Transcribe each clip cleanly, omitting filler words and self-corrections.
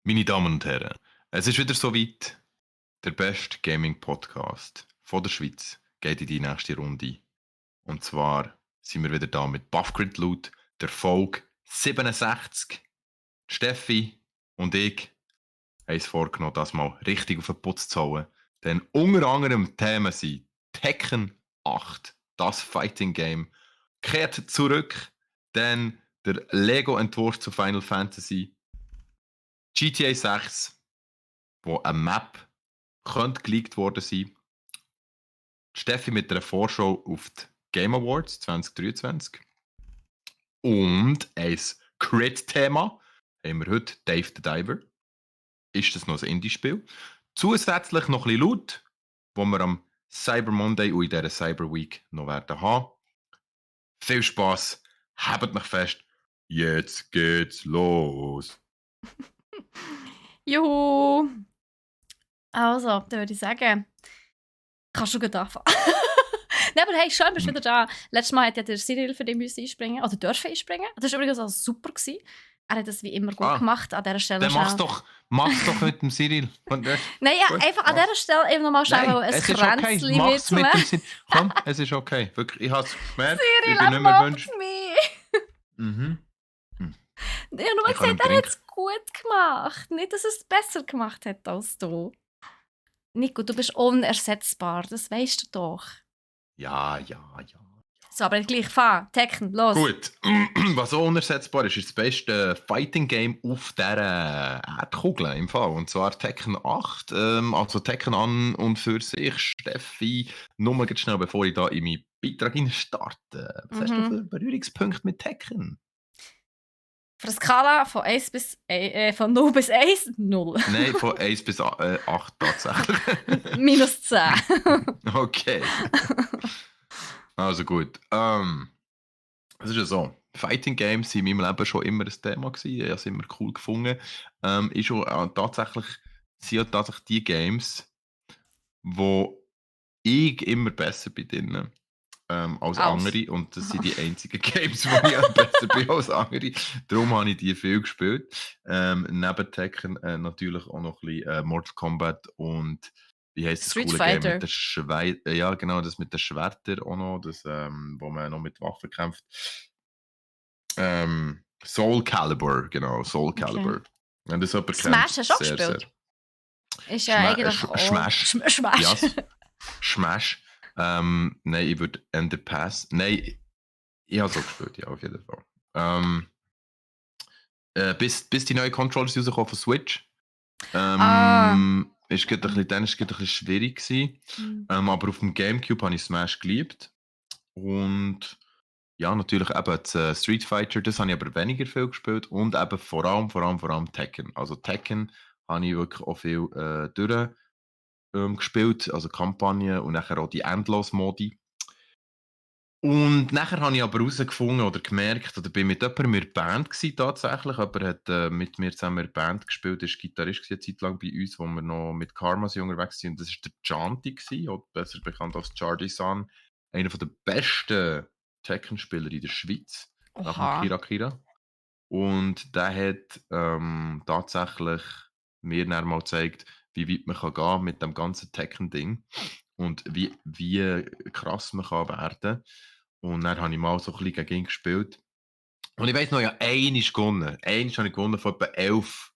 Meine Damen und Herren, es ist wieder soweit. Der beste Gaming-Podcast von der Schweiz geht in die nächste Runde. Und zwar sind wir wieder da mit Buffgrid Loot, der Folge 67. Steffi und ich haben es vorgenommen, das mal richtig auf den Putz zu hauen. Denn unter anderem Themen sind Tekken 8, das Fighting Game, kehrt zurück, dann der Lego-Entwurf zu Final Fantasy, GTA 6, wo eine Map könnte geleakt worden sein. Steffi mit einer Vorschau auf die Game Awards 2023. Und ein Crit-Thema haben wir heute Dave the Diver. Ist das noch ein Indie-Spiel? Zusätzlich noch ein bisschen Loot, wo wir am Cyber Monday und in dieser Cyber Week noch werden haben. Viel Spass, habt mich fest, jetzt geht's los. Juhu! Also, dann würde ich sagen, kannst du gut anfangen. Nein, aber hey, schön, bist du wieder da. Letztes Mal hat ja der Cyril für den einspringen, oder dürfen einspringen. Das war übrigens auch super gewesen. Er hat das wie immer gut gemacht an dieser Stelle. Dann mach's doch mit dem Cyril. Nein, ja, einfach an dieser Stelle eben nochmal schnell ein Kränzchen mach's mit dem Cyril. Komm, es ist okay. Wirklich, ich hab's gemerkt. Cyril, ich bin nicht mehr wünscht. mich. Ich habe nur gesagt, er hat es gut gemacht. Nicht, dass er es besser gemacht hat als du. Nico, du bist unersetzbar, das weißt du doch. Ja. So, aber gleich, fahr, Tekken, los. Gut, was auch unersetzbar ist, ist das beste Fighting Game auf dieser Erdkugel im Fall. Und zwar Tekken 8. Also Tekken an und für sich. Steffi, nur ganz schnell, bevor ich da in meinen Beitrag starte. Was hast du für Berührungspunkte mit Tekken? Für eine Skala von 0 bis 1, 0. Nein, von 1 bis 8 tatsächlich. Minus 10. Okay. Also gut. Es ist ja so. Fighting Games waren in meinem Leben schon immer ein Thema gewesen. Ich habe es immer cool gefunden. Ist auch tatsächlich, sind ja tatsächlich die Games, wo ich immer besser bin drin. Als andere. Und das sind die einzigen Games, wo ich besser bin als andere. Darum habe ich die viel gespielt. Neben Tekken natürlich auch noch ein bisschen Mortal Kombat und wie heisst das Street coole Fighter. Game mit den ja, genau, das mit den Schwertern auch noch, das, wo man noch mit Waffen kämpft. Soul Calibur, genau, Soul Calibur. Okay. Wenn das jemand Smash kennt, hast du auch gespielt? Ist ja eigentlich auch... Smash. Smash. Ja, Smash. Nein, ich würde Ender Pass. Nein, ich habe es auch gespielt, ja, auf jeden Fall. Bis die neuen Controllers rauskommen von Switch. Ist ein bisschen schwierig gewesen. Aber auf dem Gamecube habe ich Smash geliebt. Und ja, natürlich eben das Street Fighter, das habe ich aber weniger viel gespielt. Und eben vor allem Tekken. Also Tekken habe ich wirklich auch viel gespielt, also Kampagne und nachher auch die Endlos-Modi. Und nachher habe ich aber herausgefunden oder gemerkt, oder bin mit jemandem in der Band gewesen, tatsächlich. Jemand hat mit mir zusammen in der Band gespielt, er war Gitarrist eine Zeit lang bei uns, wo wir noch mit Karmas unterwegs waren. Und das war der Janti gewesen, oder besser bekannt als Jardi-san. Einer der besten Tekken-Spieler in der Schweiz. Nach dem Kira. Und der hat tatsächlich mir dann mal gezeigt, wie weit man gehen mit dem ganzen Tekken-Ding. Und wie krass man kann werden. Und dann habe ich mal so ein bisschen gegen ihn gespielt. Und ich weiss noch, ja, einmal gewonnen. Einmal habe ich gewonnen von etwa 11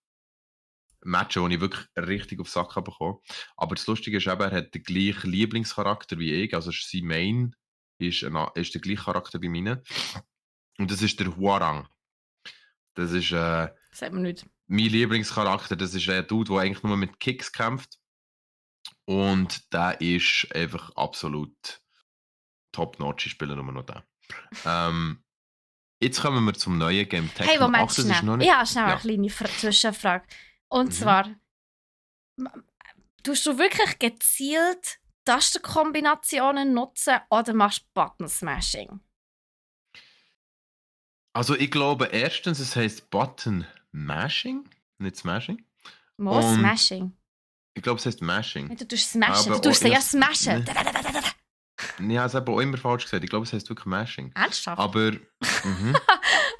Matches, wo ich wirklich richtig auf den Sack bekommen. Aber das Lustige ist eben, er hat den gleichen Lieblingscharakter wie ich. Also sein Main ist der gleiche Charakter wie meine. Und das ist der Huarang. Das ist sagt man nicht. Mein Lieblingscharakter. Das ist ein Dude, der eigentlich nur mit Kicks kämpft. Und der ist einfach absolut top-notch. Ich spiele nur noch den. Jetzt kommen wir zum neuen Game Tekken. Hey, Moment, schnell. Ich habe schnell eine kleine Zwischenfrage. Und zwar, tust du wirklich gezielt Tastenkombinationen nutzen oder machst du Button-Smashing? Also ich glaube erstens, es heisst Button-Mashing, nicht Smashing. Smashing. Ich glaube, es heisst Mashing. Du tust Smashen, du tust ja Smashen. Ich habe es aber auch immer falsch gesagt. Ich glaube, es heisst wirklich Mashing. Ernsthaft? Aber,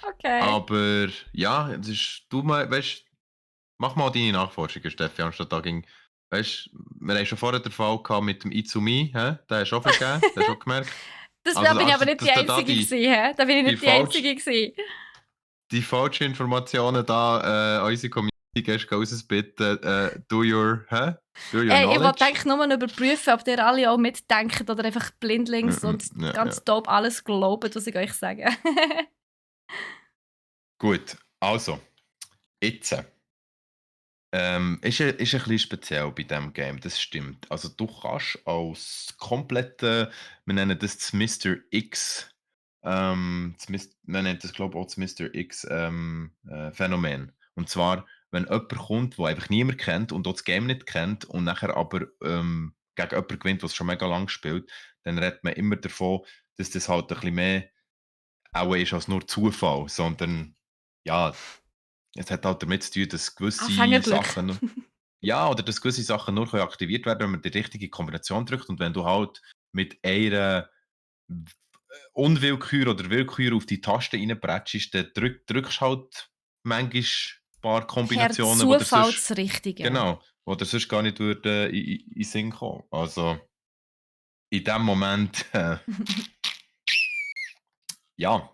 okay. Aber ja, es ist, du weißt, Mach mal deine Nachforschungen, Steffi, anstatt da ging. Weißt du, wir haben schon vorher den Fall gehabt mit dem Izumi, hä? Den hast du auch vergeben, den hast du auch gemerkt. Da Also, bin ich aber nicht die dass du da Einzige gewesen, hä? Da bin ich die, nicht die falsch, Einzige gewesen. die falschen Informationen da an unsere Community gehst, rausbitten, do your Ey, ich wollte knowledge. eigentlich nur überprüfen, ob ihr alle auch mitdenkt oder einfach blindlings und Ja, ganz dope alles glaubt, was ich euch sage. Gut, also, jetzt. Ist ein bisschen speziell bei diesem Game, das stimmt. Also du kannst als komplette, wir nennen das Mr. X, man nennt das glaube ich auch das Mr. X Phänomen. Und zwar, wenn jemand kommt, der einfach niemand kennt und auch das Game nicht kennt und nachher aber gegen jemanden gewinnt, der es schon mega lang spielt, dann redet man immer davon, dass das halt ein bisschen mehr auch ist als nur Zufall, sondern ja, es hat halt damit zu tun, dass gewisse Anfängerglück. Sachen ja, oder dass gewisse Sachen nur aktiviert werden, wenn man die richtige Kombination drückt und wenn du halt mit einer Unwillkür oder Willkür auf die Taste reinbretschst, dann drückst halt manchmal ein paar Per Kombinationen, wo der Zufall sonst das Richtige. genau, wo der sonst gar nicht würde in den Sinn kommen. Also, in dem Moment, ja.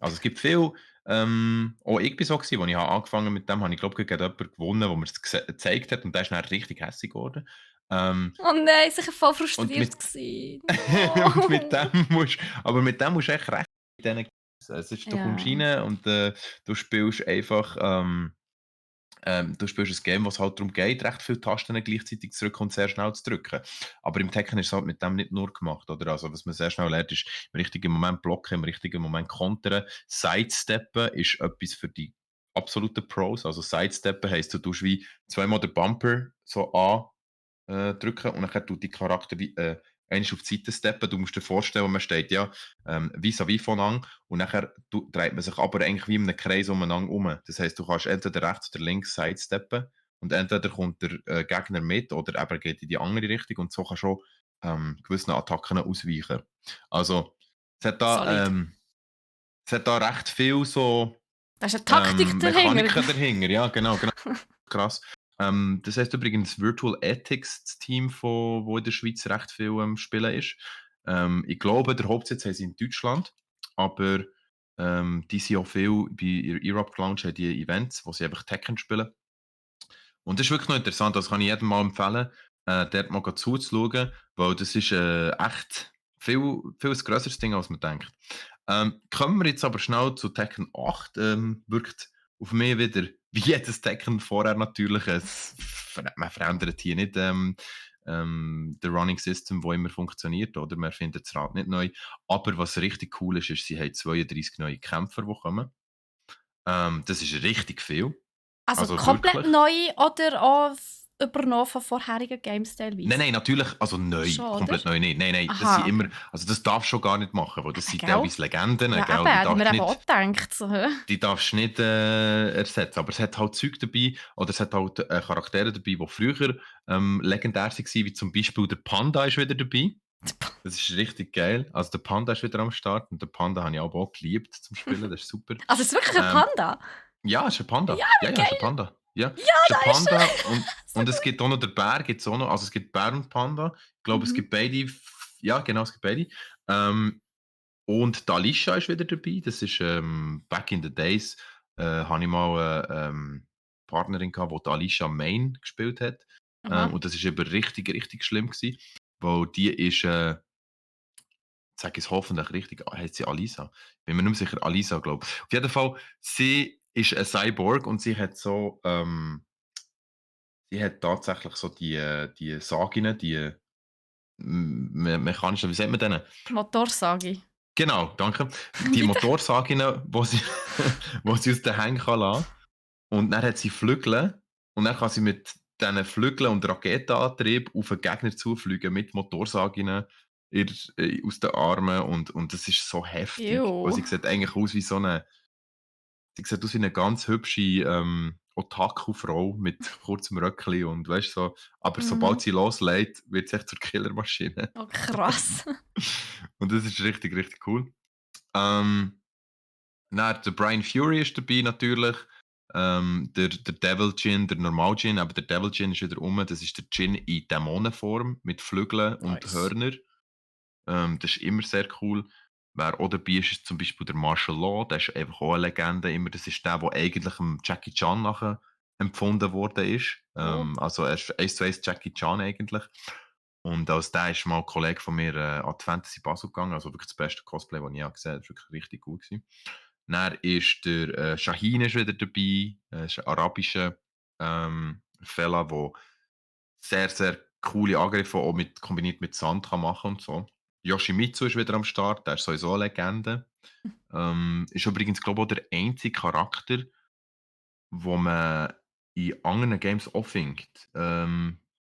Also, es gibt viel auch ich bin so gewesen, als ich angefangen mit dem habe ich glaube ich gegen jemanden gewonnen, wo mir's gezeigt hat und der ist dann richtig hässig geworden. Oh nein, sicher voll Und frustriert mit gewesen. und mit No. mit dem musst du echt recht mit diesen Games. Es ist, du kommst Ja, rein und, du spielst einfach, du spielst ein Game, wo's halt darum geht, recht viele Tasten gleichzeitig zu drücken und sehr schnell zu drücken. Aber im Tekken ist es halt mit dem nicht nur gemacht, oder? Also, was man sehr schnell lernt, ist im richtigen Moment blocken, im richtigen Moment kontern. Sidesteppen ist etwas für die absoluten Pros. Also, Sidesteppen heisst, du tust wie zweimal den Bumper so drücken und dann tut die Charakter wie, einmal auf die Seite steppen. Du musst dir vorstellen, man steht ja vis-à-vis voneinander und nachher dreht man sich aber eigentlich wie in einem Kreis umeinander um. Das heisst, du kannst entweder rechts oder links sidesteppen und entweder kommt der Gegner mit oder er geht in die andere Richtung und so kannst du auch gewissen Attacken ausweichen. Also, es hat da, solid. ähm, es hat da recht viel so Da ist eine Taktik dahinter. Mechaniken dahinter, ja, genau. Krass. Das heisst übrigens Virtual Ethics, das Team, wo in der Schweiz recht viel Spielen ist. Ich glaube, der Hauptsitz haben sie in Deutschland, aber die sind auch viel bei ihrer Europe Lounge haben die Events, wo sie einfach Tekken spielen. Und das ist wirklich noch interessant, das kann ich jedem mal empfehlen, dort mal zuzuschauen, weil das ist echt viel ein grösseres Ding, als man denkt. Kommen wir jetzt aber schnell zu Tekken 8. Wirkt auf mich wieder wie jedes Tekken vorher natürlich. Man verändert hier nicht der Running System, wo immer funktioniert, oder? Man findet das Rad nicht neu. Aber was richtig cool ist, ist, sie haben 32 neue Kämpfer, die kommen. Das ist richtig viel. Also Also komplett wirklich. neu oder auch übernommen von vorherigen Games teilweise? Nein, natürlich, also neu, Schon, oder? komplett neu nicht. Nein, das sind Aha. immer, also das darfst du schon gar nicht machen, weil das sind Gell? teilweise Legenden, Ja, gell, eben, die hätte ich darfst mir du eben auch nicht, gedacht. So, hä? die darfst du nicht ersetzen. Aber es hat halt Zeug dabei, oder es hat halt Charaktere dabei, die früher legendär waren, wie zum Beispiel der Panda ist wieder dabei. Das ist richtig geil. Also der Panda ist wieder am Start und der Panda habe ich auch geliebt zum Spielen, das ist super. Also ist es wirklich ein Ähm, Panda? ja, es ist ein Panda. Ja, Ja, wie ja, es ist ein geil! Panda. Ja, es Ja, ist ein da ist Panda er! So und es gut. gibt auch noch den Bär, gibt's auch noch. Also es gibt Bär und Panda. Ich glaube, es Mhm. gibt beide. Ja, genau, es gibt beide. Und die Alicia ist wieder dabei. Das ist back in the days. Habe ich mal eine Partnerin gehabt, die Alicia Main gespielt hat. Aha. Und das ist eben richtig schlimm gewesen, weil die ist, sage ich es hoffentlich richtig, heißt sie Alisa? Bin mir nicht mehr sicher, Alisa, glaube ich. Auf jeden Fall, sie ist ein Cyborg und sie hat so, sie hat tatsächlich so die Sagen, die mechanischen, wie sagt man denen? Motorsage. Genau, danke. Die Bitte? Motorsagen, wo sie, wo sie aus den Hängen kann lassen. Und dann hat sie Flügel und dann kann sie mit diesen Flügeln und Raketenantrieb auf den Gegner zufliegen mit Motorsagen aus den Armen und das ist so heftig. Weil Ew. sie sieht eigentlich aus wie so eine, sie sieht aus wie eine ganz hübsche Otaku-Frau mit kurzem Röckli und weißt so, aber sobald Mhm. sie loslegt, wird sie echt zur Killermaschine. Oh, krass. Und das ist richtig cool. Dann der Brian Fury ist dabei natürlich. Der Devil Gin, der Normal Gin, aber der Devil Gin ist wieder das ist der Gin in Dämonenform mit Flügeln und Nice. Hörnern. Das ist immer sehr cool. Wer auch dabei ist, ist zum Beispiel der Martial Law, der ist einfach auch eine Legende. Immer. Das ist der eigentlich dem Jackie Chan nachher empfunden worden ist. Oh. Also er ist 1:1 Jackie Chan eigentlich. Und als der ist mal ein Kollege von mir an die Fantasy Basel gegangen, also wirklich das beste Cosplay, das ich je gesehen habe. Das war wirklich richtig gut gewesen. Dann ist der Shaheen ist wieder dabei, ist ein arabischer Fella, der sehr, sehr coole Angriffe auch kombiniert mit Sand kann machen und so. Yoshimitsu ist wieder am Start, der ist sowieso eine Legende. Ist übrigens, glaube ich, auch der einzige Charakter, wo man in anderen Games auch findet.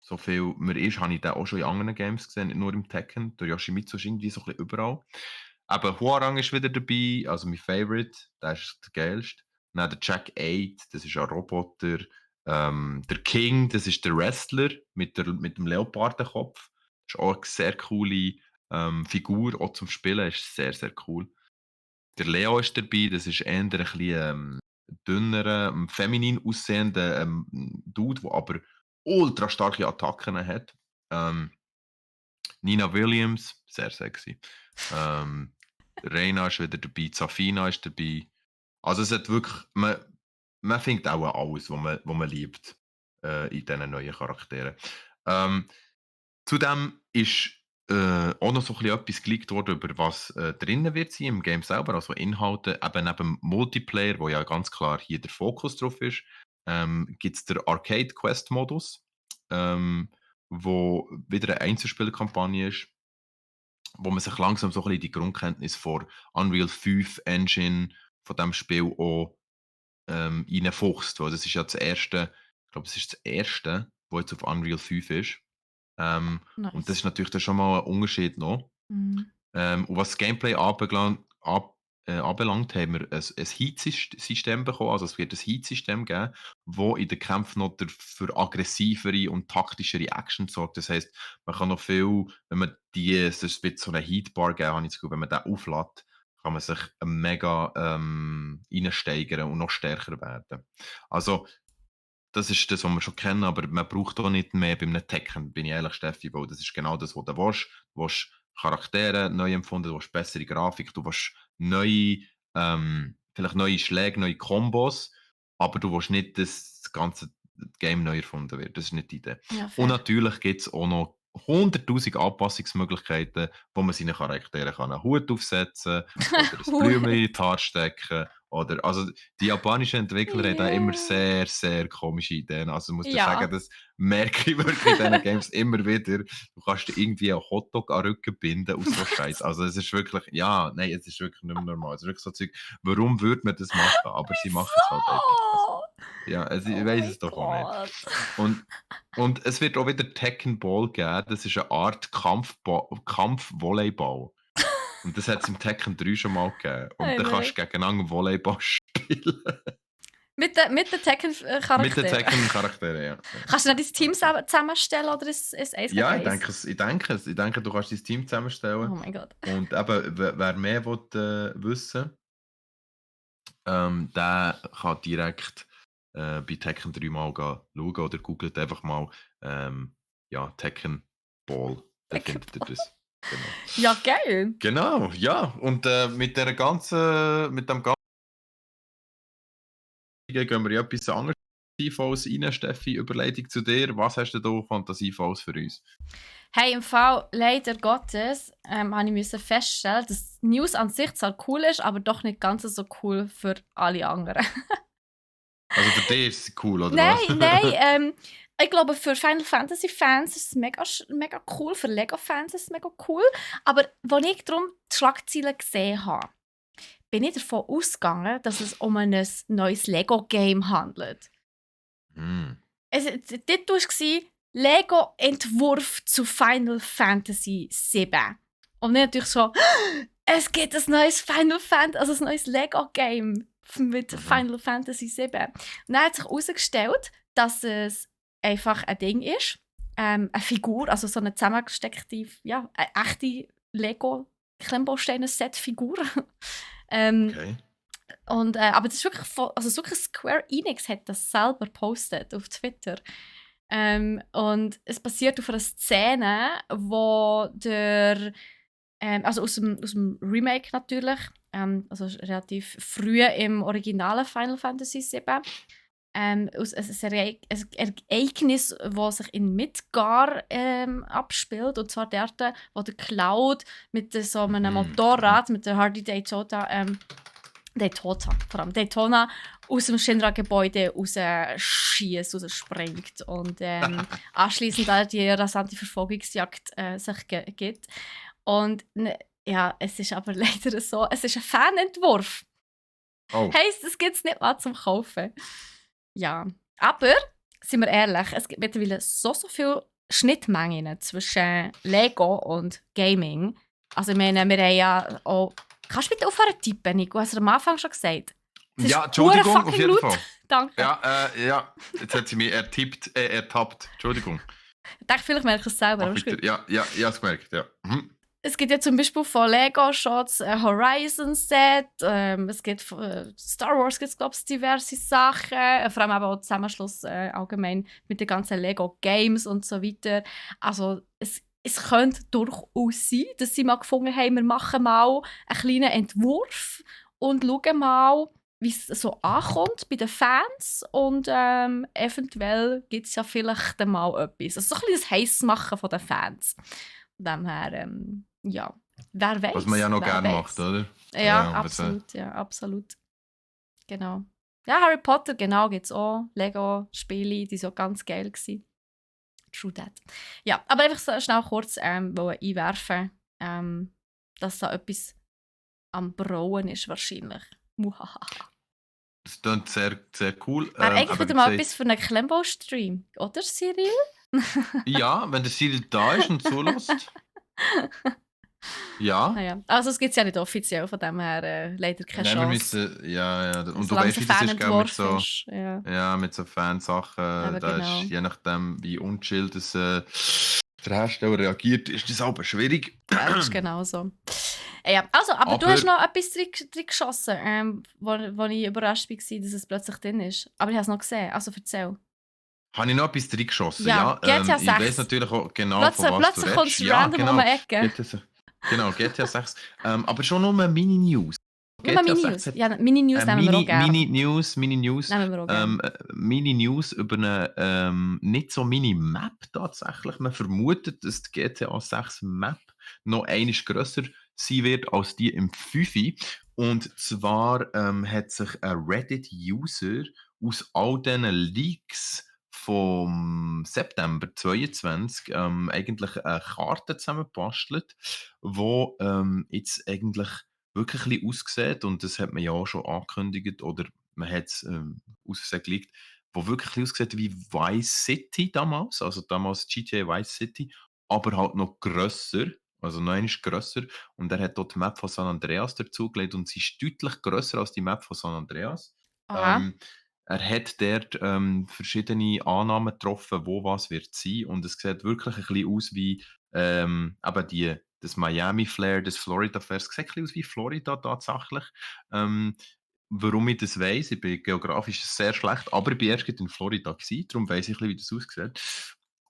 So viel mir ist, habe ich den auch schon in anderen Games gesehen, nicht nur im Tekken. Der Yoshimitsu ist irgendwie so ein bisschen überall. Aber Huarang ist wieder dabei, also mein Favorite, der ist der geilste. Dann der Jack 8, das ist ein Roboter. Der King, das ist der Wrestler mit dem Leopardenkopf. Das ist auch eine sehr coole Figur, auch zum Spielen, ist sehr, sehr cool. Der Leo ist dabei, das ist eher ein bisschen dünnerer, feminin aussehender Dude, der aber ultra starke Attacken hat. Nina Williams, sehr sexy. Reina ist wieder dabei, Zafina ist dabei. Also es hat wirklich, man findet auch alles, was man liebt in diesen neuen Charakteren. Zudem ist auch noch so ein bisschen etwas geleakt worden, über was drinnen wird sein im Game selber, also Inhalte, eben neben Multiplayer, wo ja ganz klar hier der Fokus drauf ist, gibt es den Arcade Quest Modus, wo wieder eine Einzelspielerkampagne ist, wo man sich langsam so ein bisschen die Grundkenntnis vor Unreal 5 Engine von dem Spiel auch reinfuchst, weil das ist ja das erste, ich glaube, das ist das erste, wo jetzt auf Unreal 5 ist. Und das Nice. ist natürlich dann schon mal ein Unterschied noch. Mhm. Und was das Gameplay anbelangt, haben wir ein Heat-System bekommen. Also es wird ein Heat-System geben, das in den Kämpfen noch für aggressivere und taktischere Action sorgt. Das heisst, man kann noch viel, wenn man es wird so eine Heatbar geben, habe ich das Gefühl, wenn man den auflädt, kann man sich mega reinsteigern und noch stärker werden. Also das ist das, was wir schon kennen, aber man braucht auch nicht mehr bei einem Tekken, bin ich ehrlich, Steffi, weil das ist genau das, was du willst. Du willst Charaktere neu empfunden, du willst bessere Grafik, du willst neue, vielleicht neue Schläge, neue Kombos, aber du willst nicht, dass das ganze Game neu erfunden wird. Das ist nicht die Idee. Ja, Und fair. natürlich gibt es auch noch 100'000 Anpassungsmöglichkeiten, wo man seinen Charakteren kann einen Hut aufsetzen oder ein Blümchen in die Haare stecken. Oder, also die japanischen Entwickler haben da immer Ja. sehr, sehr komische Ideen. Also ich muss dir sagen, Ja. das merke ich wirklich in diesen Games immer wieder. Du kannst dir irgendwie einen Hotdog an den Rücken binden aus so Scheiß. Also es ist wirklich, ja, nein, es ist wirklich nicht mehr normal. Es ist wirklich so Zeug, warum würde man das machen? Aber sie machen es halt einfach. Also, Wieso? ja, also ich Oh weiß mein es doch auch nicht. Gott. Und es wird auch wieder Tekken Ball geben. Das ist eine Art Kampfvolleyball. Und das hat es im Tekken 3 schon mal gegeben. Und Hey, dann kannst nein. du gegeneinander Volleyball spielen. Mit den Mit den Tekken-Charakteren. Tekken-Charakteren, ja. Kannst du dann dein Team zusammenstellen oder ist es 1 gegen Ja, 1? ich denke, du kannst dein Team Oh zusammenstellen. mein Gott. Und eben, wer mehr will, wissen, der kann direkt bei Tekken 3 mal schauen oder googelt einfach mal ja, Tekken Ball. Dann findet ihr das. Genau. Ja, geil. Genau, ja. Und mit dem ganzen gehen wir in etwas anderes Fantasievolles rein. Steffi, Überleitung zu dir. Was hast du da Fantasievolles für uns? Hey, im Fall, leider Gottes, habe ich feststellen, dass News an sich zwar cool ist, aber doch nicht ganz so cool für alle anderen. Also für dich ist es cool, oder Nein, was? nein, ich glaube, für Final Fantasy Fans ist es mega cool, für Lego Fans ist es mega cool. Aber als ich darum die Schlagzeilen gesehen habe, bin ich davon ausgegangen, dass es um ein neues Lego-Game handelt. Der Titel war Lego-Entwurf zu Final Fantasy VII. Und ich natürlich so, es gibt ein neues also ein neues Lego-Game mit Final Fantasy VII. Und dann hat sich herausgestellt, dass es einfach ein Ding ist, eine Figur, also so eine zusammengesteckte, ja, eine echte Lego-Klemmbausteine-Set-Figur. Okay. Und, aber das ist wirklich also wirklich Square Enix hat das selber gepostet auf Twitter. Und es basiert auf einer Szene, wo also aus dem Remake natürlich, also relativ früh im originalen Final Fantasy 7. Aus ein Ereignis, das sich in Midgar abspielt. Und zwar dort, wo der Cloud mit so einem Motorrad, mit der Harley Daytona aus dem Shinra-Gebäude rausschießt, rausspringt. Und anschließend dann die rasante Verfolgungsjagd sich gibt. Und ja, es ist aber leider so, es ist ein Fanentwurf. Oh. Heisst, es gibt es nicht mal zum Kaufen. Ja, aber, sind wir ehrlich, es gibt mittlerweile so viele Schnittmengen zwischen Lego und Gaming. Also ich meine, wir haben ja auch... Kannst du bitte aufhören zu tippen, Nico? Du hast es am Anfang schon gesagt. Es Ja, ist Entschuldigung, fucking auf jeden laut. Fall. Danke. Ja, jetzt hat sie mich ertappt. Entschuldigung. Ich denke, vielleicht merke ich es selber. Mach Aber ist weiter. gut. Ja, ich habe es gemerkt, ja. Es gibt ja zum Beispiel von Lego Shots Horizon Set, es gibt von Star Wars gibt's, glaube ich, diverse Sachen, vor allem aber auch Zusammenschluss allgemein mit den ganzen Lego Games und so weiter. Also es könnte durchaus sein, dass sie mal gefunden haben, wir machen mal einen kleinen Entwurf und schauen mal, wie es so ankommt bei den Fans und eventuell gibt es ja vielleicht dann mal etwas. Also so ein bisschen das Heissmachen von den Fans. Von dem her, ja, wer weiß. Was man ja noch wer gerne weiss. macht, oder? Ja, was, absolut, ja, absolut. Genau. Ja, Harry Potter, genau, gibt es auch. Lego-Spiele, die so ganz geil waren. True that. Ja, aber einfach so schnell kurz einwerfen, dass da etwas am Brauen ist wahrscheinlich. Muhahaha. Das klingt sehr, sehr cool. Wäre eigentlich aber wieder wie mal gesagt, etwas für einen Klemmbau-Stream, oder Cyril? Ja, wenn der Cyril da ist und zulässt. Ja. Naja, also es gibt es ja nicht offiziell, von dem her leider keine Nein, wir Chance. müssen, ja. Und du Solange es weißt, ein wie das ist, gell, mit Fanentwurf so, ist. Ja, ja, mit so Fansachen, aber da genau. ist, je nachdem, wie unchill das der Hersteller reagiert, ist das aber schwierig. Ja, das ist genau so. Ja, also, aber du hast noch etwas drin geschossen, wo ich überrascht war, dass es plötzlich drin ist. Aber ich habe es noch gesehen, also erzähl. Habe ich noch etwas drin geschossen? Ja, GTA ich 6. weiß natürlich auch genau, von was Plötzlich du kommt redest. es Ja, random genau. um die Ecke. GTA 6. Aber schon nur Mini-News. Nur Mini-News. Ja, Mini-News nehmen wir auch gerne. Mini-News. Nehmen wir auch gerne. Mini-News über eine nicht so Mini-Map tatsächlich. Man vermutet, dass die GTA 6 Map noch einmal grösser sein wird als die im 5. Und zwar hat sich ein Reddit-User aus all diesen Leaks vom September 22 eigentlich eine Karte zusammengebastelt, wo jetzt eigentlich wirklich ein bisschen aussieht, und das hat man ja auch schon angekündigt, oder man hat es aus Versehen geleakt, wo wirklich ein bisschen aussieht wie Vice City damals, also damals GTA Vice City, aber halt noch grösser, also noch einmal grösser, und er hat dort die Map von San Andreas dazugelegt und sie ist deutlich grösser als die Map von San Andreas. Aha. Er hat dort verschiedene Annahmen getroffen, wo was wird sein, und es sieht wirklich ein bisschen aus wie eben das Miami-Flair, das Florida-Flair. Es sieht ein bisschen aus wie Florida tatsächlich. Warum ich das weiss, ich bin geografisch sehr schlecht, aber ich war erst gerade in Florida gewesen, darum weiss ich ein bisschen, wie das aussieht.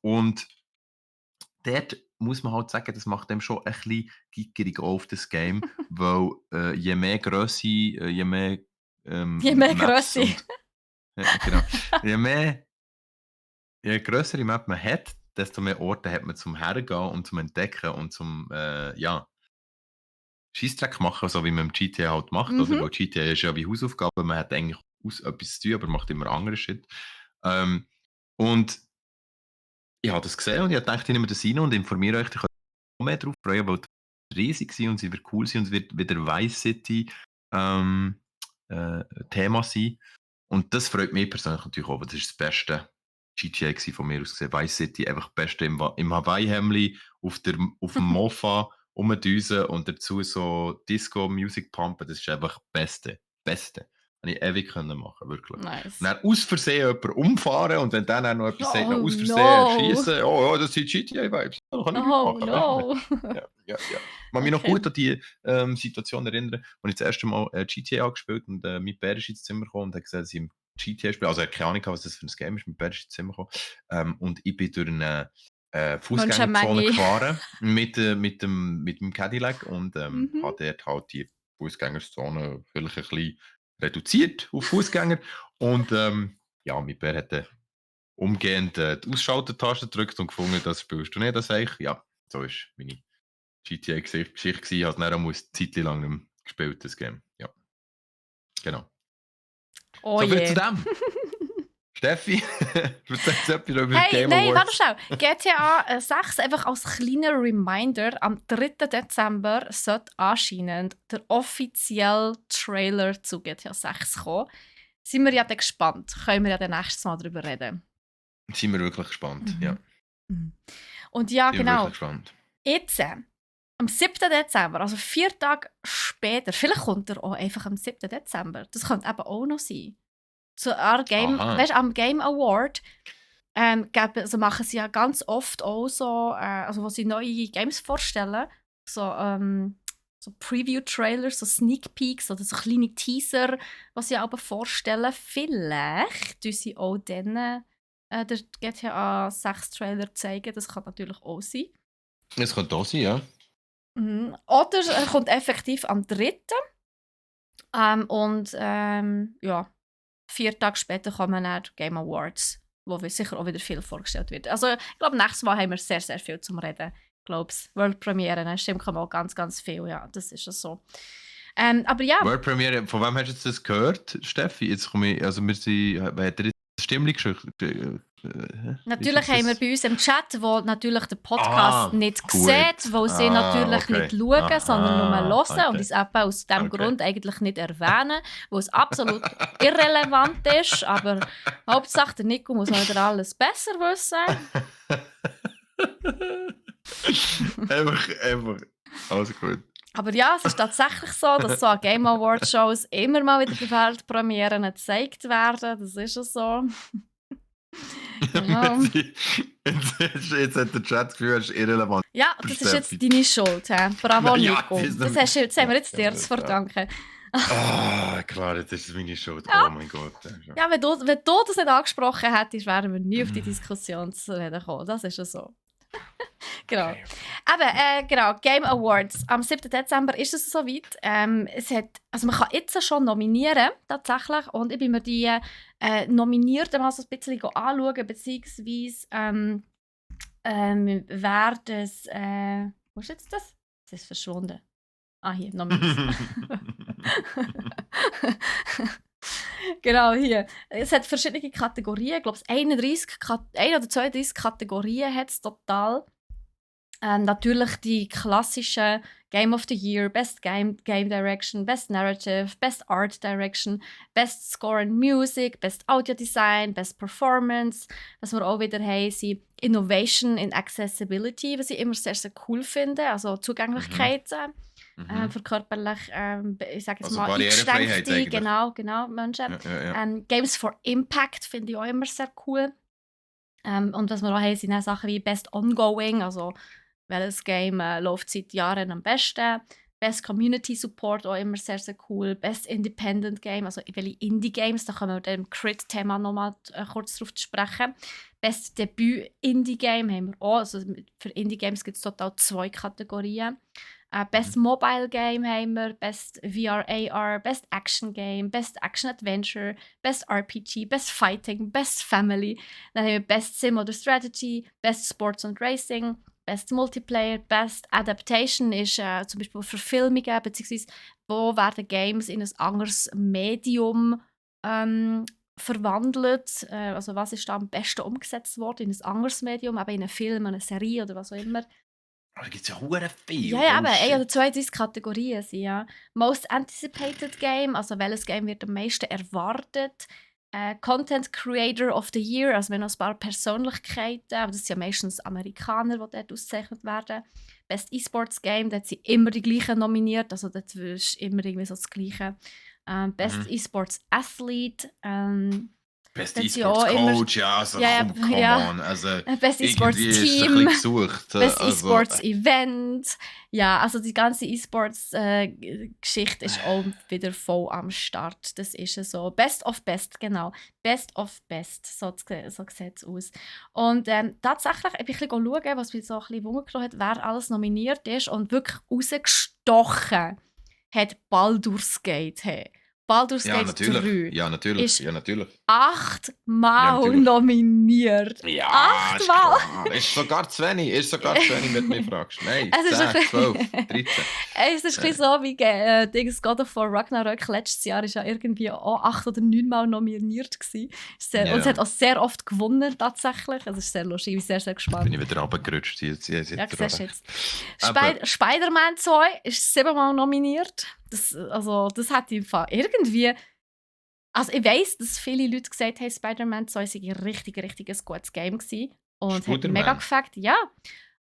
Und dort muss man halt sagen, das macht dem schon ein bisschen gickerig auf das Game, weil je mehr Grösse, je mehr Je mehr Maps Grösse. genau. Je grössere Map man hat, desto mehr Orte hat man zum Hergehen und zum Entdecken und zum Scheissdreck machen, so wie man im GTA halt macht. Oder? Weil GTA ist ja wie Hausaufgabe, man hat eigentlich etwas zu tun, aber macht immer andere Shit. Und ich habe das gesehen und ich dachte, ich nehme das rein und informiere euch, ihr könnt noch mehr drauf freuen, weil es riesig sein und sie wird cool sein und es wird wieder Vice City Thema sein. Und das freut mich persönlich natürlich auch, weil das ist das beste GTA gewesen, von mir aus gesehen. Vice City, einfach das Beste im Hawaii-Hemli, auf dem Mofa rumdüsen und dazu so Disco-Music pumpen, das ist einfach das Beste. Beste. Habe ich ewig können machen, wirklich. Nice. Und dann aus Versehen jemanden umfahren und wenn dann auch noch etwas sagt, Oh aus Versehen no! schießen, oh ja, das sind GTA-Vibes. Da kann ich nichts Oh machen. no! Ja, ja, ja. Ich kann mich noch Okay. gut an die Situation erinnern, als ich das erste Mal GTA gespielt und mein Bär ist ins Zimmer gekommen und hat gesagt, dass ich im GTA spiele. Also er hat keine Ahnung, was das für ein Game ist. Mein Bär ist ins Zimmer gekommen. Und ich bin durch eine Fußgängerzone Menschenmenge. gefahren mit dem Cadillac und Mhm. habe dort halt die Fußgängerzone vielleicht ein bisschen reduziert auf Fußgänger. Und ja, mein Bär hat dann umgehend die Ausschalter-Taste gedrückt und gefunden, das spielst du nicht. Das ich, ja, so ist meine GTA-Geschichte gewesen. Ich habe es dann auch eine Zeit lang nicht mehr gespielt, das Game. Ja, genau. Oh So viel zu je. dem. Steffi, erzähl uns etwas über Hey, Game nein, warte Awards. schnell. GTA 6, einfach als kleiner Reminder, am 3. Dezember sollte anscheinend der offizielle Trailer zu GTA 6 kommen. Sind wir ja dann gespannt. Können wir ja dann nächstes Mal darüber reden. Sind wir wirklich gespannt, ja. Mhm. Und ja, Sind wir genau. wirklich gespannt. Jetzt, am 7. Dezember, also 4 Tage später, vielleicht kommt er auch einfach am 7. Dezember. Das könnte eben auch noch sein. Aha. Weißt, am Game Award also machen sie ja ganz oft auch so, also wo sie neue Games vorstellen, so Preview-Trailers, so Sneak Peeks oder so kleine Teaser, was sie aber vorstellen. Vielleicht tun sie auch dann der GTA 6 Trailer zeigen. Das kann natürlich auch sein. Es könnte auch sein, ja. Mhm. Oder er kommt effektiv am 3. Ja, 4 Tage später kommen dann die Game Awards, wo sicher auch wieder viel vorgestellt wird. Also ich glaube, nächstes Mal haben wir sehr, sehr viel zum Reden. Ich glaube, World Premiere, stimmt, kommen auch ganz, ganz viel. Ja, das ist ja so. Aber ja. World Premiere, von wem hast du jetzt das gehört, Steffi? Jetzt komme ich, also wir sind, hat er jetzt eine Stimme geschickt? Natürlich haben wir bei uns im Chat, wo natürlich den Podcast nicht gut. sieht, wo sie natürlich okay. nicht schauen, sondern nur hören okay. und es eben aus diesem Grund eigentlich nicht erwähnen, wo es absolut irrelevant ist. Aber Hauptsache, der Nico muss noch wieder alles besser wissen. einfach. Alles gut. Aber ja, es ist tatsächlich so, dass so an Game Awards Shows immer mal wieder die Weltpremieren gezeigt werden. Das ist ja so. Genau. Jetzt hat der Chat das Gefühl, es ist irrelevant. Ja, das ist jetzt deine Schuld. He? Bravo, Ja, Nico. das Das haben wir jetzt dir zu verdanken. Klar, jetzt ist es meine Schuld. Ja. Oh mein Gott. Ja, wenn du das nicht angesprochen hättest, wären wir nie auf die Diskussion zu reden gekommen. Das ist ja so. Genau. Okay. Aber genau, Game Awards. Am 7. Dezember ist es soweit. Also man kann jetzt schon nominieren, tatsächlich. Und ich bin mir die Nominierten mal so ein bisschen anschauen, beziehungsweise wer das... wo ist jetzt das? Das ist verschwunden. Ah, hier, nominiert. Genau, hier. Es hat verschiedene Kategorien. Ich glaube, 1 oder 32 Kategorien hat es total. Natürlich die klassischen Game of the Year, Best Game Direction, Best Narrative, Best Art Direction, Best Score and Music, Best Audio Design, Best Performance. Was wir auch wieder haben, sind Innovation in Accessibility, was ich immer sehr, sehr cool finde. Also Zugänglichkeit für körperlich, ich sage jetzt Also mal, Barrierefreiheit eingeschränkte, eigentlich. genau, Menschen. Ja. Games for Impact finde ich auch immer sehr cool. Und was wir auch haben, sind auch Sachen wie Best Ongoing, also welches Game läuft seit Jahren am besten. Best Community Support auch immer sehr, sehr cool. Best Independent Game, also welche Indie-Games, da kommen wir dann im Crit-Thema nochmal kurz drauf zu sprechen. Best Debüt Indie-Game haben wir auch. Also für Indie-Games gibt es total 2 Kategorien. Best Mobile Game haben wir, Best VR AR, Best Action Game, Best Action Adventure, Best RPG, Best Fighting, Best Family. Dann haben wir Best Sim oder Strategy, Best Sports and Racing, Best Multiplayer, Best Adaptation ist zum Beispiel Verfilmungen, beziehungsweise wo werden Games in ein anderes Medium verwandelt. Also was ist da am besten umgesetzt worden in ein anderes Medium, eben in einen Film, eine Serie oder was auch immer. Da gibt es ja verdammt viel. Ja, aber 1 oder 32 Kategorien sind ja. Most Anticipated Game, also welches Game wird am meisten erwartet. Content Creator of the Year, also wir haben noch ein paar Persönlichkeiten, aber das sind ja meistens Amerikaner, die dort ausgezeichnet werden. Best Esports Game, dort sind immer die gleichen nominiert, also dort ist immer irgendwie so das Gleiche. Best Mhm. E-Sports Athlete, Best dann sind auch E-Sports-Coach, ja, also ja, come ja, on. Also, Best E-Sports irgendwie ist es ein Team, bisschen gesucht. Best Also, E-Sports Event. Ja, also die ganze E-Sports Geschichte ist auch wieder voll am Start. Das ist es so. Best of Best, genau. Best of Best, so sieht es aus. Und tatsächlich, ich bin ein bisschen schauen, was mich so ein bisschen wundern hat, wer alles nominiert ist und wirklich rausgestochen hat Baldur's Gate. Hey. Baldur's ja, Gate 3 natürlich. Ja, natürlich. ist Ja, natürlich. 8-mal natürlich. nominiert. Ja, ist 8-mal! klar. Ist sogar zu wenig. Ist sogar zu wenig, wenn du mich fragst. Nein, Es ist 10, ein 12, bisschen, 13. es ist ein bisschen so wie Dings God of War Ragnarök letztes Jahr ist ja irgendwie auch 8 oder 9 Mal nominiert gewesen. Und es hat Ja. auch sehr oft gewonnen tatsächlich. Also es ist sehr lustig, ich bin sehr, sehr gespannt. Bin ich wieder runtergerutscht. Ja, siehst du jetzt. Aber Spider-Man 2 ist 7-mal nominiert. Das hat im Fall irgendwie... Also ich weiss, dass viele Leute gesagt haben, Spider-Man 2 sei ein richtig ein gutes Game gewesen. Und es hat mich mega Spider-Man. gefällt, ja.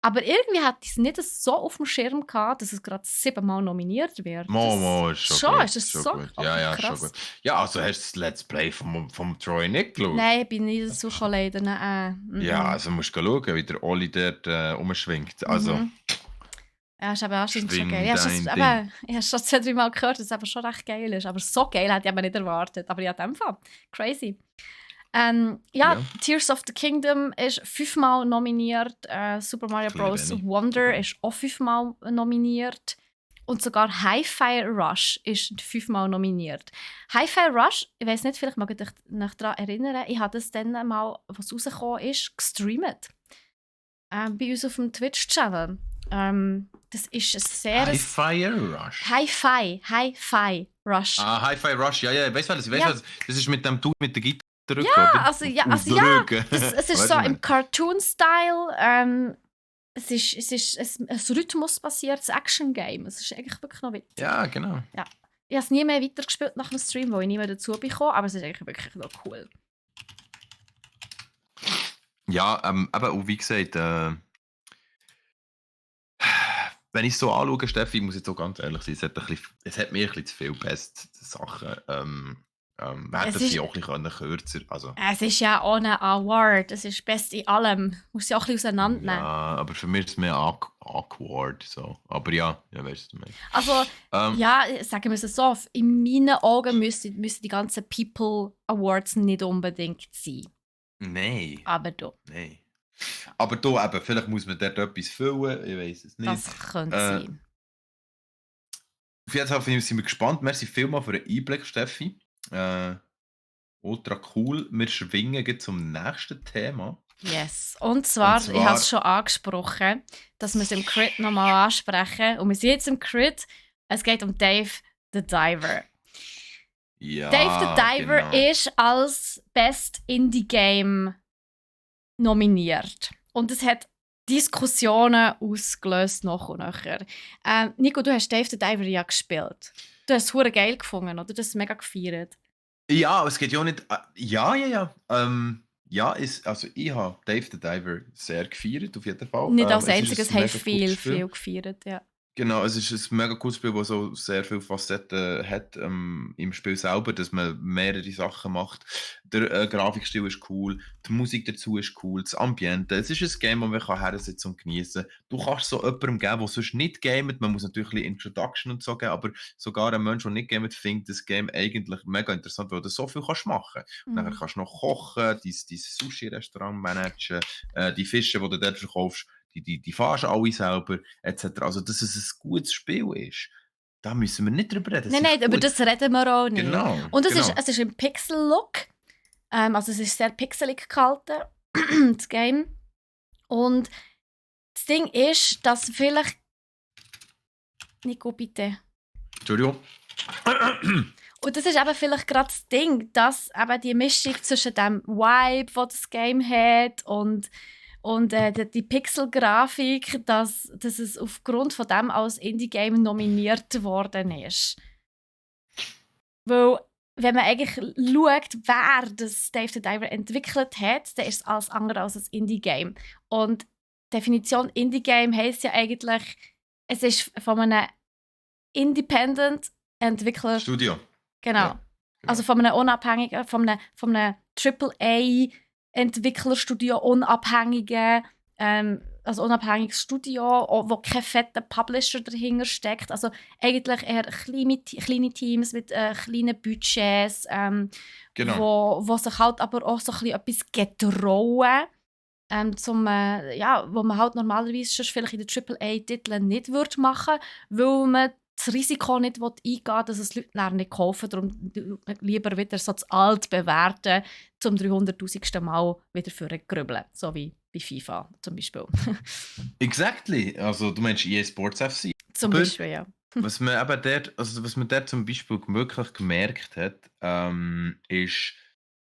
Aber irgendwie hatte ich es nicht so auf dem Schirm gehabt, dass es gerade 7-mal nominiert wird. Momo ist schon gut. Ist es Schon so? gut. Okay, Ja, krass. schon gut. Ja, also hast du das Let's Play vom Troy nicht geschaut? Nein, ich bin nicht dazu gekommen, leider. Nein. Ja, also musst du schauen, wie der Oli dort umschwingt. Also, Ja, ist aber anscheinend schon schwing geil. Ich habe dein es schon 2-3 Mal gehört, dass es aber schon recht geil ist. Aber so geil hätte ich aber nicht erwartet. Aber ja, in dem Fall. Crazy. Ja. Tears of the Kingdom ist 5-mal nominiert. Super Mario Bros. Wenig. Wonder ist auch 5-mal nominiert. Und sogar Hi-Fi Rush ist 5-mal nominiert. Hi-Fi Rush, ich weiß nicht, vielleicht mag ich dich daran erinnern, ich habe das dann mal, was rausgekommen ist, gestreamt. Bei uns auf dem Twitch-Channel. Das ist ein sehr... Hi-Fi Rush. Hi-Fi Rush. Ah, Hi-Fi Rush, ja, ich weiß was. Ja. Das ist mit dem Dude mit der Gitarre, Ja, oder? also ja, Auf der Rücken. es ist Weißt so du, im Cartoon-Style. Es ist ein rhythmusbasiertes Action-Game. Es ist eigentlich wirklich noch witzig. Ja, genau. Ja. Ich habe es nie mehr weitergespielt nach dem Stream, wo ich nie mehr dazu bekomme, aber es ist eigentlich wirklich noch cool. Ja, aber und wie gesagt, wenn ich es so anschaue, Steffi, ich muss jetzt auch ganz ehrlich sein, es hat mir ein bisschen zu viel Best-Sachen. Wir hätten Es ist- sie auch ein bisschen kürzer. Also, Es ist ja auch ein Award. Es ist best in allem. Muss ja auch ein bisschen auseinandernehmen. ja, aber für mich ist es mehr awkward. So. Aber ja, weißt du mehr. Also, ja, sagen wir es so, in meinen Augen müssen die ganzen People Awards nicht unbedingt sein. Nein. Aber du, Nein. Aber da eben, vielleicht muss man dort etwas füllen, ich weiß es nicht. das könnte sein. Auf jeden Fall sind wir gespannt. Merci vielmals für den Einblick, Steffi. Ultra cool. Wir schwingen gleich zum nächsten Thema. Yes. Und zwar, ich habe es schon angesprochen, dass wir es im Crit nochmal ansprechen. Und wir sind jetzt im Crit. Es geht um Dave the Diver. Ja, Dave the Diver genau. ist als Best Indie Game nominiert. Und es hat Diskussionen ausgelöst noch und nachher. Nico, du hast Dave the Diver ja gespielt. Du hast es hure geil gefunden, oder? Du hast es mega gefeiert. Ja, aber es geht ja auch nicht. Ja. Also ich habe Dave the Diver sehr gefeiert, auf jeden Fall. Nicht als Es ist einziges, ein haben mega gutes Spiel. viel gefeiert, ja. Genau, es ist ein mega cooles Spiel, das so sehr viele Facetten hat im Spiel selber, dass man mehrere Sachen macht. Der Grafikstil ist cool, die Musik dazu ist cool, das Ambiente. Es ist ein Game, das man hersitzen und genießen kann. Du kannst so jemandem geben, der sonst nicht gamet. Man muss natürlich ein bisschen Introduction und so geben, aber sogar ein Mensch, der nicht gamet, findet das Game eigentlich mega interessant, weil du so viel kannst machen kannst. Mhm. Dann kannst du noch kochen, dein Sushi-Restaurant managen, die Fische, die du dort verkaufst, die fahrst alle selber, etc. Also, dass es ein gutes Spiel ist, da müssen wir nicht drüber reden. Nein, über das reden wir auch nicht. Genau. Und es genau. ist im Pixel-Look. Also es ist sehr pixelig gehalten, das Game. Und das Ding ist, dass vielleicht... Nico, bitte. Entschuldigung. Und das ist eben vielleicht gerade das Ding, dass eben die Mischung zwischen dem Vibe, den das Game hat und die Pixel-Grafik, dass es aufgrund von dem als Indie-Game nominiert worden ist. Weil, wenn man eigentlich schaut, wer das Dave the Diver entwickelt hat, dann ist es alles andere als ein Indie-Game. Und die Definition Indie-Game heisst ja eigentlich, es ist von einem Independent Entwickler Studio. Genau. Ja, genau. Also von einem unabhängigen, von einem AAA-Entwicklerstudio unabhängigen, also unabhängiges Studio, wo kein fetter Publisher dahinter steckt. Also eigentlich eher kleine Teams mit kleinen Budgets, Genau. wo sich halt aber auch so ein bisschen etwas getrauen, wo man halt normalerweise schon vielleicht in den AAA-Titeln nicht würde machen, weil man das Risiko nicht eingehen will, dass es Leute nachher nicht kaufen. Darum lieber wieder so das Alt bewerten, zum 300'000. Mal wieder vorgrübeln. So wie bei FIFA zum Beispiel. Exactly. Also du meinst EA Sports FC. Zum Aber Beispiel, ja. was man eben dort, also was man dort zum Beispiel wirklich gemerkt hat, ist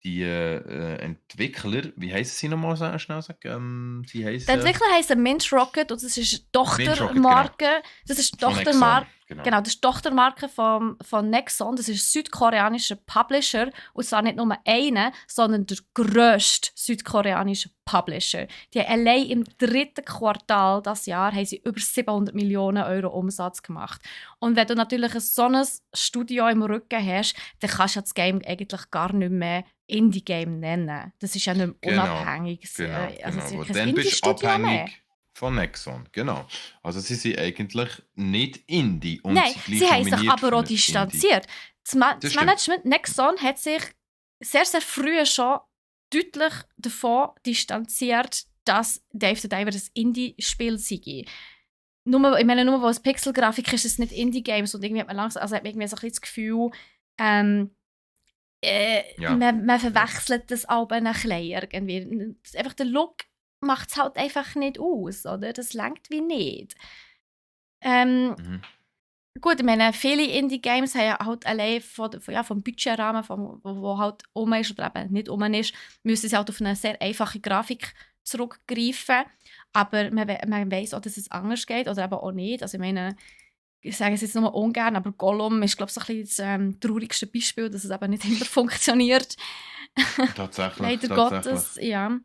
die Entwickler, wie heißen sie nochmal schnell sagen? Sie Die heißen Entwickler heißen Mint Rocket und das ist eine Mint Rocket, Tochtermarke. Das ist die von Tochtermarke. Nexon. Genau. Genau, das ist die Tochtermarke von Nexon. Das ist ein südkoreanischer Publisher. Und zwar nicht nur einer, sondern der grösste südkoreanische Publisher. Die haben allein im 3. Quartal dieses Jahr haben sie über 700 Millionen Euro Umsatz gemacht. Und wenn du natürlich so ein Studio im Rücken hast, dann kannst du das Game eigentlich gar nicht mehr Indie-Game nennen. Das ist ja nicht mehr Genau, unabhängig. genau. Also es ist Wo kein dann bist du Indie-Studio mehr. abhängig von Nexon, genau. Also sie sind eigentlich nicht Indie und Nein, gleich sie haben sich nominiert aber für auch ein Indie. distanziert. Das Das stimmt. Management Nexon hat sich sehr, sehr früh schon deutlich davon distanziert, dass Dave the Diver ein Indie-Spiel sei. Nur weil es Pixelgrafik ist, ist es nicht Indie-Games und irgendwie hat man langsam, also hat man irgendwie so ein bisschen das Gefühl, Ja. man verwechselt das aber ein bisschen irgendwie. Einfach der Look macht es halt einfach nicht aus, oder? Das langt wie nicht. Mhm. Gut, ich meine, viele Indie-Games haben ja halt allein vom Budgetrahmen, wo halt um ist oder eben nicht um ist, müssen sie halt auf eine sehr einfache Grafik zurückgreifen. Aber man weiss auch, dass es anders geht oder eben auch nicht. Also ich meine, ich sage es jetzt nur ungern, aber Gollum ist, glaube ich, so ein bisschen das traurigste Beispiel, dass es eben nicht immer funktioniert. Tatsächlich. Leider Gottes, ja.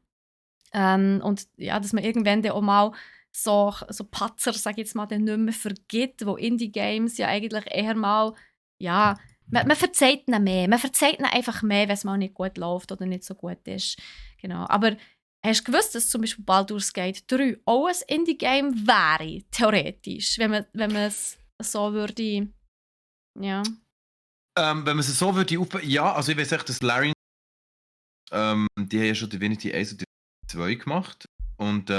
Und ja, dass man irgendwann dann auch mal so Patzer, sage ich jetzt mal, dann nicht mehr vergibt, wo Indie-Games ja eigentlich eher mal, ja, man verzeiht ihnen mehr. Man verzeiht ihnen einfach mehr, wenn es mal nicht gut läuft oder nicht so gut ist. Genau. Aber hast du gewusst, dass zum Beispiel Baldur's Gate 3 auch ein Indie-Game wäre, theoretisch, wenn man es so würde, ja. Wenn man es so würde ja, also ich weiß echt, dass Larian die haben ja schon Divinity 1 und 2 gemacht und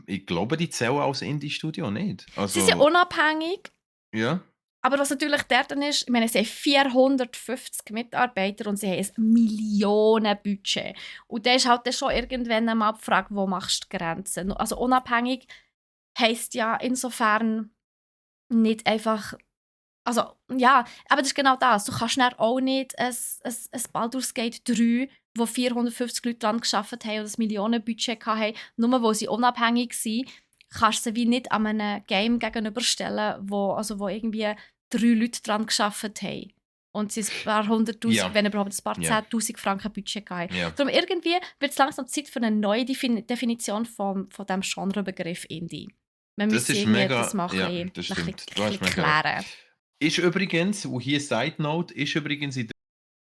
ich glaube, die zählen als Indie-Studio nicht. Also, Sie sind unabhängig. ja. Aber was natürlich dort ist, ich meine, sie haben 450 Mitarbeiter und sie haben ein Millionenbudget. Und da ist halt dann schon irgendwann einmal die Frage, wo machst du die Grenzen? Also unabhängig heisst ja insofern nicht einfach... Also ja, aber das ist genau das. Du kannst dann auch nicht ein Baldur's Gate 3, wo 450 Leute daran gearbeitet haben und ein Millionenbudget hatten, nur weil sie unabhängig sind, kannst du sie wie nicht an einem Game gegenüberstellen, wo irgendwie 3 Leute daran gearbeitet haben. Und sie ein paar 100'000, Ja. wenn überhaupt ein paar Ja. 10'000 Franken Budget hatten. Ja. Darum irgendwie wird es langsam Zeit für eine neue Definition von diesem Genrebegriff Indie. Man Das müsste ist irgendwie mega. das mal Ja, ein das bisschen stimmt. Du hast mega. klären. Ist übrigens, und hier Side Note, ist übrigens in der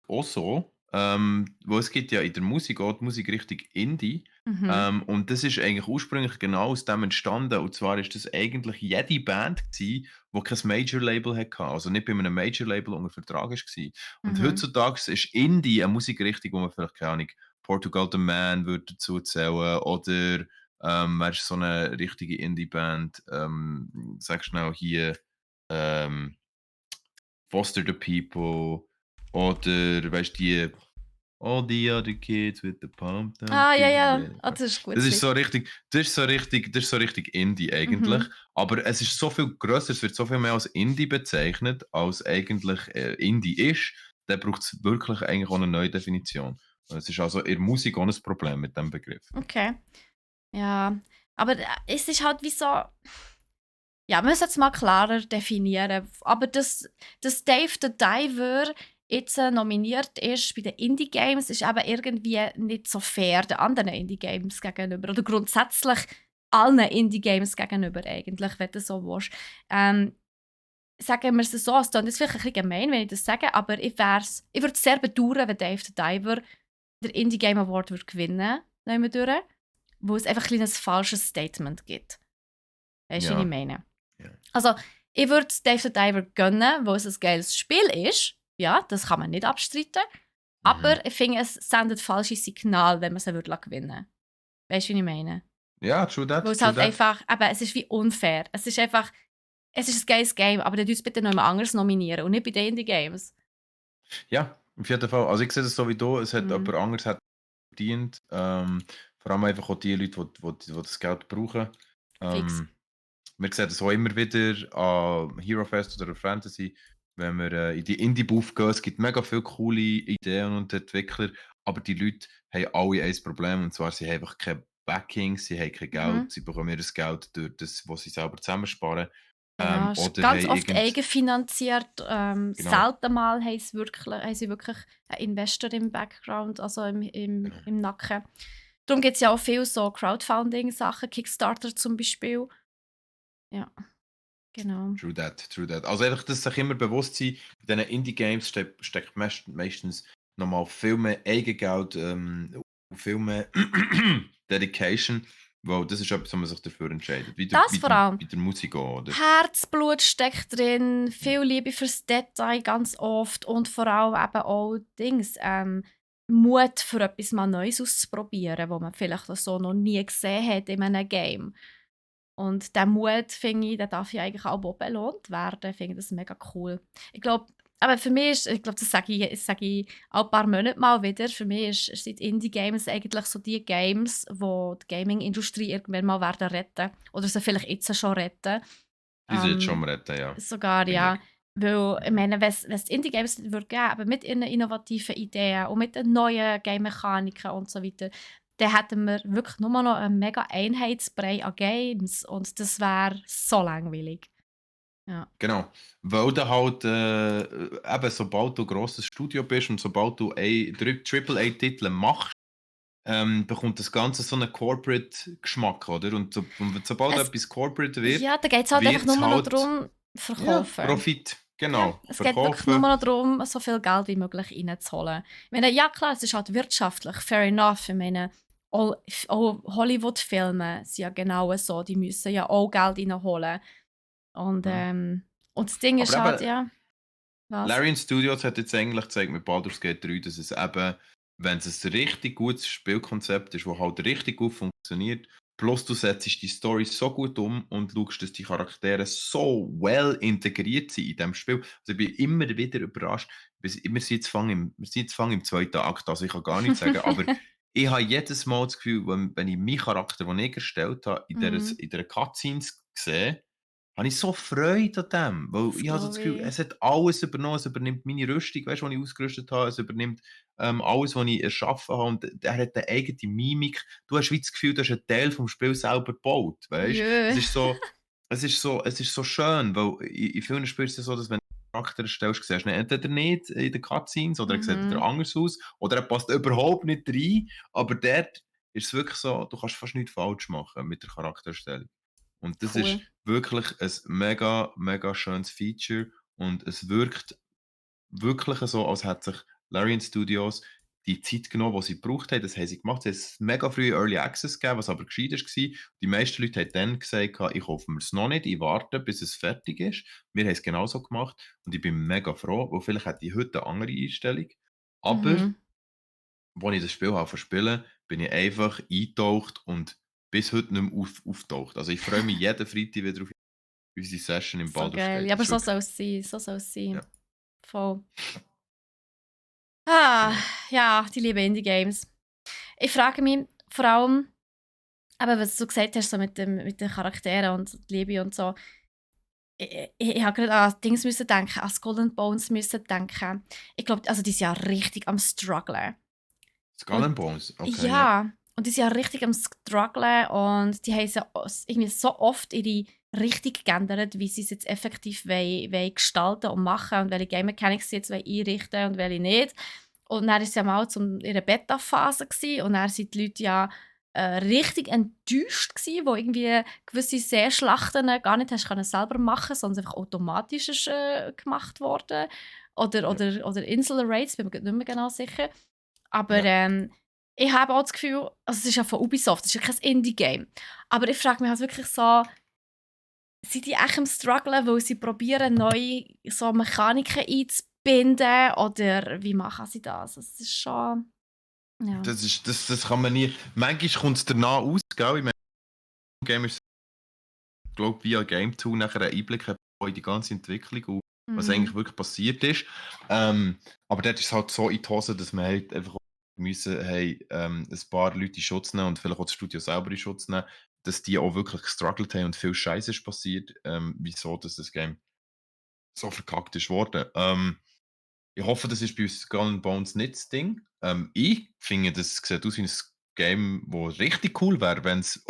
auch so, wo es gibt ja in der Musik auch die Musikrichtung Indie. Mhm. Und das ist eigentlich ursprünglich genau aus dem entstanden. Und zwar ist das eigentlich jede Band gsi, die kein Major-Label hatte. Also nicht bei einem Major-Label unter Vertrag war. Und Mhm. heutzutage ist Indie eine Musikrichtung, wo man vielleicht, keine Ahnung, Portugal the Man würde dazu zählen oder wer ist so eine richtige Indie-Band? Sag schnell hier Foster the People oder weißt die All the other kids with the pumped up Ah, ja, kids. ja. Ah, das ist gut. Das ist so richtig Indie eigentlich. Mhm. Aber es ist so viel grösser, es wird so viel mehr als Indie bezeichnet, als eigentlich Indie ist. Dann braucht es wirklich eigentlich auch eine neue Definition. Es ist also in der Musik auch ein Problem mit dem Begriff. Okay. Ja, aber es ist halt wie so... Ja, wir müssen es mal klarer definieren. Aber dass Dave the Diver jetzt nominiert ist bei den Indie-Games, ist eben irgendwie nicht so fair den anderen Indie-Games gegenüber. Oder grundsätzlich allen Indie-Games gegenüber eigentlich, wenn du so willst. sagen wir es so, es klingt jetzt vielleicht ein bisschen gemein, wenn ich das sage, aber ich würde es sehr bedauern, wenn Dave the Diver den Indie Game Award würde gewinnen würde, wo es einfach ein kleines falsches Statement gibt. Weißt du, was ich Ja. meine? Ja. Also, ich würde Dave the Diver gönnen, weil es ein geiles Spiel ist. Ja, das kann man nicht abstreiten. Aber ich finde, es sendet falsche Signal, wenn man sie gewinnen würde. Weißt du, was ich meine? Ja, true Weil that, es true halt that. einfach, aber es ist wie unfair. Es ist einfach, es ist ein geiles Game, aber dann uns bitte noch jemand anderes nominieren und nicht bei den Indie Games. Ja, auf jeden Fall. Also ich sehe das so wie du, es hat Mhm. jemand anderes hat verdient. Vor allem einfach auch die Leute, die das Geld brauchen. Fix. Wir sehen das auch immer wieder an Hero Fest oder Fantasy, wenn wir in die Indie-Booth gehen. Es gibt mega viele coole Ideen und Entwickler, aber die Leute haben alle ein Problem, und zwar, sie haben einfach kein Backing, sie haben kein Geld, Mhm. sie bekommen ihr Geld durch das, was sie selber zusammensparen. Genau, es ist Oder haben ganz oft eigenfinanziert. Genau. Selten mal haben sie wirklich einen Investor im Background, also Genau. im Nacken. Darum gibt es ja auch viel so Crowdfunding-Sachen, Kickstarter zum Beispiel. Ja, genau. True that, true that. Also einfach, dass sich immer bewusst sein, in diesen Indie-Games steckt meistens nochmal viel mehr Eigengeld und viel mehr Dedication, weil das ist etwas, wo man sich dafür entscheidet. Das vor allem. Bei der Musik auch, oder? Herzblut steckt drin, viel Liebe fürs Detail ganz oft und vor allem eben auch Mut für etwas mal Neues auszuprobieren, was man vielleicht so noch nie gesehen hat in einem Game. Und der Mut, finde ich, der darf ja eigentlich auch belohnt werden. Ich finde das mega cool. Ich glaube, aber für mich ist, ich glaube, das sage ich auch ein paar Monate mal wieder, für mich sind Indie-Games eigentlich so die Games, die die Gaming-Industrie irgendwann mal werden retten. Oder sie vielleicht jetzt schon retten. Die sind jetzt schon am Retten, ja. Sogar, Finde ja. ich. Weil, ich meine, wenn es Indie-Games würde geben, aber mit ihren innovativen Ideen und mit den neuen Game-Mechaniken und so weiter, dann hätten wir wirklich nur noch einen mega Einheitsbrei an Games und das wäre so langweilig. Ja. Genau. Weil du halt, eben, sobald du ein grosses Studio bist und sobald du AAA-Titel machst, bekommt das Ganze so einen Corporate-Geschmack, oder? Und sobald Es, etwas Corporate wird, ja, da geht es halt einfach wird nur es noch halt darum, ja, verkaufen. Profit. Ja, Genau, es geht wirklich nur verkaufen. noch darum, so viel Geld wie möglich reinzuholen. Ich meine, ja klar, es ist halt wirtschaftlich, fair enough. Ich meine, auch Hollywood-Filme sind ja genau so, die müssen ja auch Geld reinholen. Und das Ding ist Aber halt, eben, ja, was? Larian Studios hat jetzt eigentlich gezeigt mit Baldur's Gate 3, dass es eben, wenn es ein richtig gutes Spielkonzept ist, das halt richtig gut funktioniert, plus du setzt die Story so gut um und schaust, dass die Charaktere so well integriert sind in diesem Spiel. Also ich bin immer wieder überrascht. Wir sind jetzt im zweiten Akt, also ich kann gar nichts sagen, aber ich habe jedes Mal das Gefühl, wenn ich meinen Charakter, den ich erstellt habe, in dieser Cutscenes sehe, habe ich so Freude an dem, weil Das ich habe so das glaube Gefühl, ich. es hat alles übernommen. Es übernimmt meine Rüstung, weißt du, die ich ausgerüstet habe. Es übernimmt alles, was ich erschaffen habe. Und er hat eine eigene Mimik. Du hast wie das Gefühl, du hast einen Teil vom Spiel selber gebaut, weißt du? Jö. Es ist so schön, weil in vielen Spielen ist es so, dass wenn du einen Charakter erstellst, siehst du ihn entweder nicht in den Cutscenes oder er sieht wieder anders aus oder er passt überhaupt nicht rein. Aber dort ist es wirklich so, du kannst fast nichts falsch machen mit der Charaktererstellung. Und das ist Cool. wirklich ein mega, mega schönes Feature und es wirkt wirklich so, als hätte sich Larian Studios die Zeit genommen, die sie gebraucht haben. Das haben sie gemacht. Sie haben es mega früh Early Access gegeben, was aber gescheit war. Die meisten Leute haben dann gesagt, ich hoffe mir es noch nicht, ich warte, bis es fertig ist. Wir haben es genauso gemacht und ich bin mega froh, weil vielleicht hätte ich heute eine andere Einstellung. Aber Mhm. als ich das Spiel verspielen bin ich einfach eingetaucht und bis heute nicht mehr auftaucht. Also ich freue mich jeden Freitag wieder auf unsere Session im So Baldur's geil. Gate. Ja, Das aber ist so wirklich, soll es sein. So soll es sein. ja, Voll. Ah, genau. ja, die lieben Indie-Games. Ich frage mich vor allem, aber was du gesagt hast, so mit den Charakteren und die Liebe und so, ich habe gerade an Dings müssen denken, an Skull and Bones müssen denken. Ich glaube, also die sind ja richtig am strugglen. Skull Und and Bones, okay, ja. ja, und die sind ja richtig am strugglen und die haben so, irgendwie so oft ihre Richtung geändert, wie sie es jetzt effektiv wollen gestalten und machen und welche Game Mechanics sie jetzt einrichten und welche nicht. Und dann war es ja mal in ihrer Beta-Phase gewesen, und dann sind die Leute ja richtig enttäuscht gsi, wo irgendwie gewisse Seeschlachten gar nicht hast können selber machen, sondern einfach automatisch ist, gemacht worden. Oder Insel-Raids, bin mir grad nicht mehr genau sicher. Aber Ja. ich habe auch das Gefühl, also es ist ja von Ubisoft, es ist ja kein Indie-Game. Aber ich frage mich halt wirklich so, sind die echt am strugglen, weil sie probieren, neue so Mechaniken einzubinden? Oder wie machen sie das? Es ist schon... Ja. Das kann man nie. Manchmal kommt es danach aus, gell? Ich meine, im Game ist, glaube via Game 2 nachher einen Einblick haben in die ganze Entwicklung und was eigentlich wirklich passiert ist. Aber dort ist es halt so in die Hose, dass wir halt einfach müssen, hey, ein paar Leute in Schutz nehmen und vielleicht auch das Studio selber in Schutz nehmen, dass die auch wirklich gestruggelt haben und viel Scheiße ist passiert, wieso dass das Game so verkackt ist worden. Ich hoffe, das ist bei uns Skull and Bones nicht das Ding. Ich finde, das sieht aus wie ein Game, das richtig cool wäre, wenn es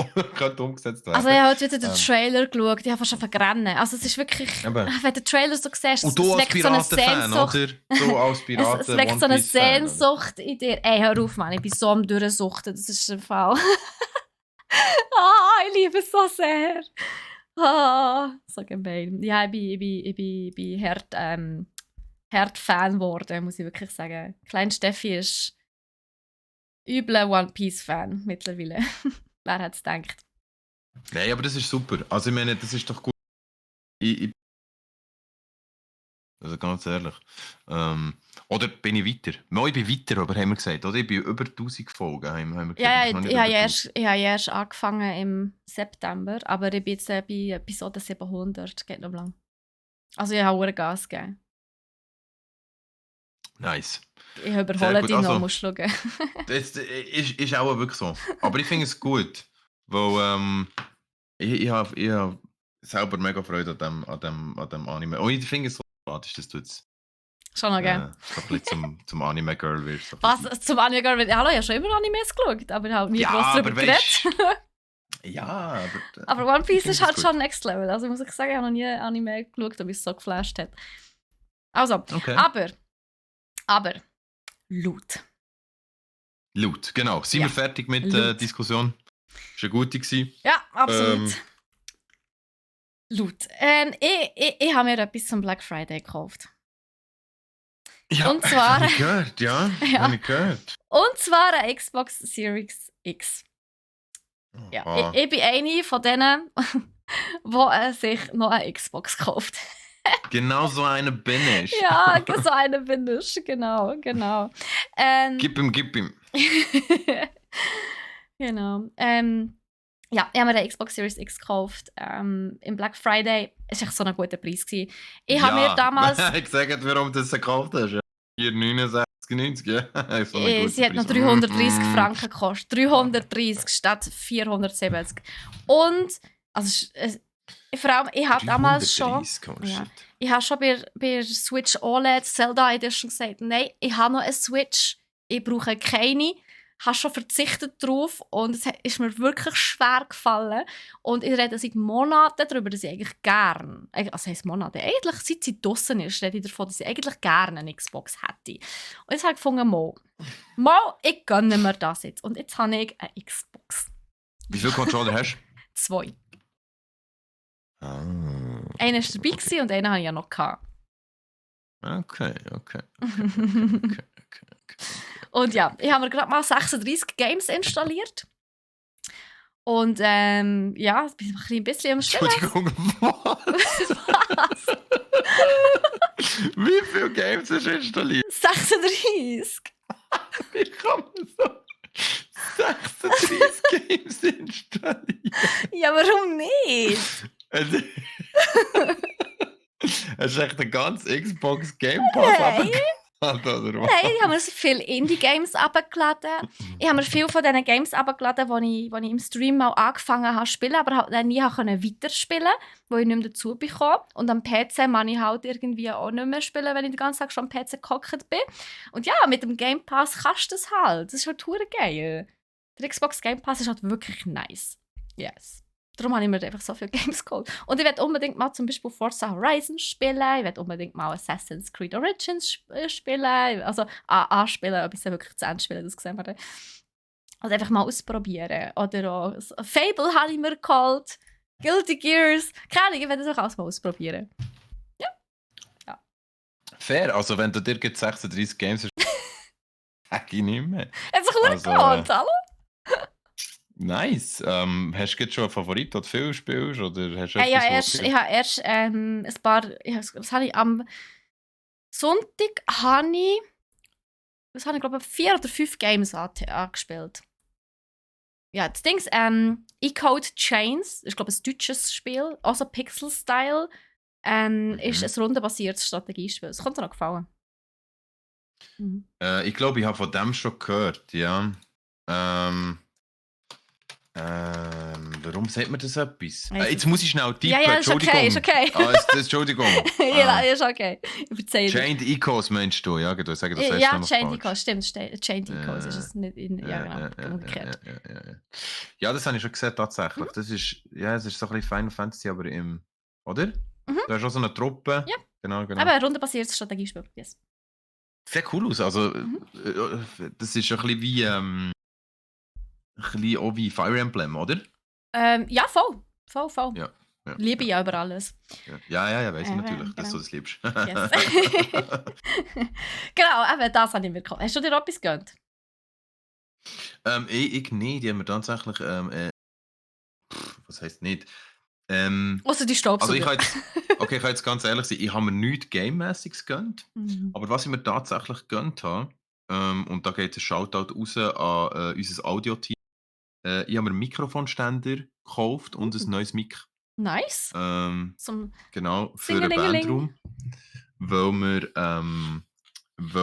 umgesetzt werden. Also ich habe heute wieder den Trailer geschaut, ich habe fast vergessen. Also es ist wirklich, Eben. wenn du den Trailer so siehst, Und du als weckt so eine Piraten-Fan, Sehnsucht. oder? Du als Piraten Es weckt so eine One Piece-Fan, oder? Sehnsucht in dir. Ey, hör auf, Mann, ich bin so am Durchsuchten, das ist der Fall. Ich liebe es so sehr. So gemein. Ja, ich bin hart Fan geworden, muss ich wirklich sagen. Klein Steffi ist übler One Piece Fan mittlerweile. Wer hätte es gedacht? Nein, aber das ist super. Also ich meine, das ist doch gut. Also ganz ehrlich. Oder bin ich weiter? Mal, ich bin weiter, aber haben wir gesagt, oder? Ich bin über 1000 Folgen. Haben wir gesagt. Ja, Ich bin noch ich nicht habe über 1000. erst angefangen im September, aber ich bin jetzt bei Episode 700, geht noch lang. Also ich habe auch Gas gegeben. Nice. Ich überhole dich noch, Also, musst du schauen. das ist auch wirklich so. Aber ich finde es gut, weil ich habe selber mega Freude an dem Anime. Und ich finde es so sympathisch, dass du jetzt Schon noch, gell? so ein bisschen zum Anime-Girl wirst. So ein Was? bisschen. Zum Anime Girl? Hallo, ich habe schon immer Animes geschaut, aber ich habe nie Ja, groß darüber aber geredet. Ja, aber... Aber One Piece ich ist finde halt es schon next level. Also muss ich sagen, ich habe noch nie Anime geschaut, ob es so geflasht hat. Also, Okay. aber, Loot. Laut, genau. Sind Ja, wir fertig mit der Loot. Diskussion? Ist eine gute gewesen. Ja, absolut. Loot. Ich habe mir etwas zum Black Friday gekauft. Ja, Und zwar- habe ich gehört, ja. Ja. Habe ich gehört. Und zwar eine Xbox Series X. Ja, Aha. ich bin eine von denen, die sich noch eine Xbox kauft. Genau so eine bin ich. Ja, so eine bin ich. Genau. Gib ihm. Genau. Ja, ich habe mir eine Xbox Series X gekauft. Im Black Friday. Es war echt so ein guter Preis gewesen. Ich habe mir damals... Ich sage dir, warum du das gekauft hast. 4,69,90, ja. So ein guter sie hat noch Preis. 330 Franken gekostet. 330 statt 470. Und, also, vor allem, ich habe damals schon... 330, oh Ja. shit. Ich habe schon bei Switch OLED Zelda Edition gesagt, nein, ich habe noch eine Switch, ich brauche keine. Ich habe schon verzichtet darauf und es ist mir wirklich schwer gefallen. Und ich rede seit Monaten darüber, dass ich eigentlich gerne, also heisst Monate, eigentlich seit sie draussen ist, rede ich davon, dass ich eigentlich gerne eine Xbox hätte. Und jetzt habe ich gefunden, mal, ich gönne mir das jetzt. Und jetzt habe ich eine Xbox. Wie viele Controller hast 2. du? Ah. Einer war dabei gewesen und einen hatte ich ja noch gehabt. Okay. Und ja, ich habe mir gerade mal 36 Games installiert. Und ja, ich bin ein bisschen am Stillen. Entschuldigung, was? Wie viele Games hast du installiert? 36! Wie kann man so 36 Games installieren? Ja, warum nicht? Also, hast du echt den ganzen Xbox Game Pass Nein. abgeladen, oder was? Nein, ich habe mir so viele Indie-Games abgeladen. Ich habe mir viele von diesen Games abgeladen, die ich im Stream mal angefangen habe zu spielen, aber halt dann nie weiterspielen konnte, weil ich nicht mehr dazu bekomme. Und am PC kann ich halt irgendwie auch nicht mehr spielen, wenn ich den ganzen Tag schon am PC gehockt bin. Und ja, mit dem Game Pass kannst du das halt. Das ist halt verdammt geil. Der Xbox Game Pass ist halt wirklich nice. Yes. Darum habe ich mir einfach so viele Games geholt. Und ich werde unbedingt mal zum Beispiel Forza Horizon spielen. Ich werde unbedingt mal Assassin's Creed Origins spielen. Also anspielen, ob ich es wirklich zu Ende spiele, das sehen wir dann. Also einfach mal ausprobieren. Oder auch Fable habe ich mir geholt. Guilty Gears. Keine Ahnung, ich werde das auch alles mal ausprobieren. Ja. Fair, also wenn du dir jetzt 36 Games hast, sag ich nicht mehr. Hat sich gut Also, gelohnt, hallo? nice. Hast du jetzt schon einen Favorit, den du viel spielst? Oder hast du Ich habe etwas, erst, ich habe erst ein paar... Was habe ich am Sonntag habe ich... Was habe ich, glaube ich, 4 oder 5 Games angespielt. Ja, das Ding ist, eCode Chains, ist, glaube ich, ein deutsches Spiel, also Pixel-Style, ist ein rundenbasiertes Strategiespiel. Das kommt dir noch gefallen. Mhm. ich glaube, ich habe von dem schon gehört, ja. Warum sagt man das etwas? Jetzt muss ich schnell tippen, Ja, ist okay, ist okay. Entschuldigung. Ja, ist okay. Ich verzeihe dir. Chained Ecos meinst du, ja? Du sagst das Ja, erst noch Chained falsch. Ecos, stimmt. Chained Ecos ist es nicht in... Ja, genau, umgekehrt. Ja, das habe ich schon gesehen, tatsächlich. Das ist, ja, es ist so ein bisschen Final Fantasy, aber im... Oder? Mhm. Du hast auch so eine Truppe. Ja. Genau. Aber ein rundenbasiertes Strategiespiel, yes. Sieht cool aus, also das ist ein bisschen wie... ein bisschen auch wie Fire Emblem, oder? Ja, voll. Voll. Ja. Liebe ich ja über alles. Ja, weiss ich natürlich, genau. dass du das liebst. Yes. Genau, eben das habe ich mir gekauft. Hast du dir etwas gegönnt? Ich nicht, die haben mir tatsächlich, was heisst nicht? Außer die Also ich Staubsauger. kann jetzt ganz ehrlich sein, ich habe mir nichts Game-mässiges gegönnt, aber was ich mir tatsächlich gegönnt habe, und da geht ein Shoutout raus an unser Audio-Team, ich habe mir einen Mikrofonständer gekauft und ein neues Mic. Nice. Zum Genau, für einen Bandraum, weil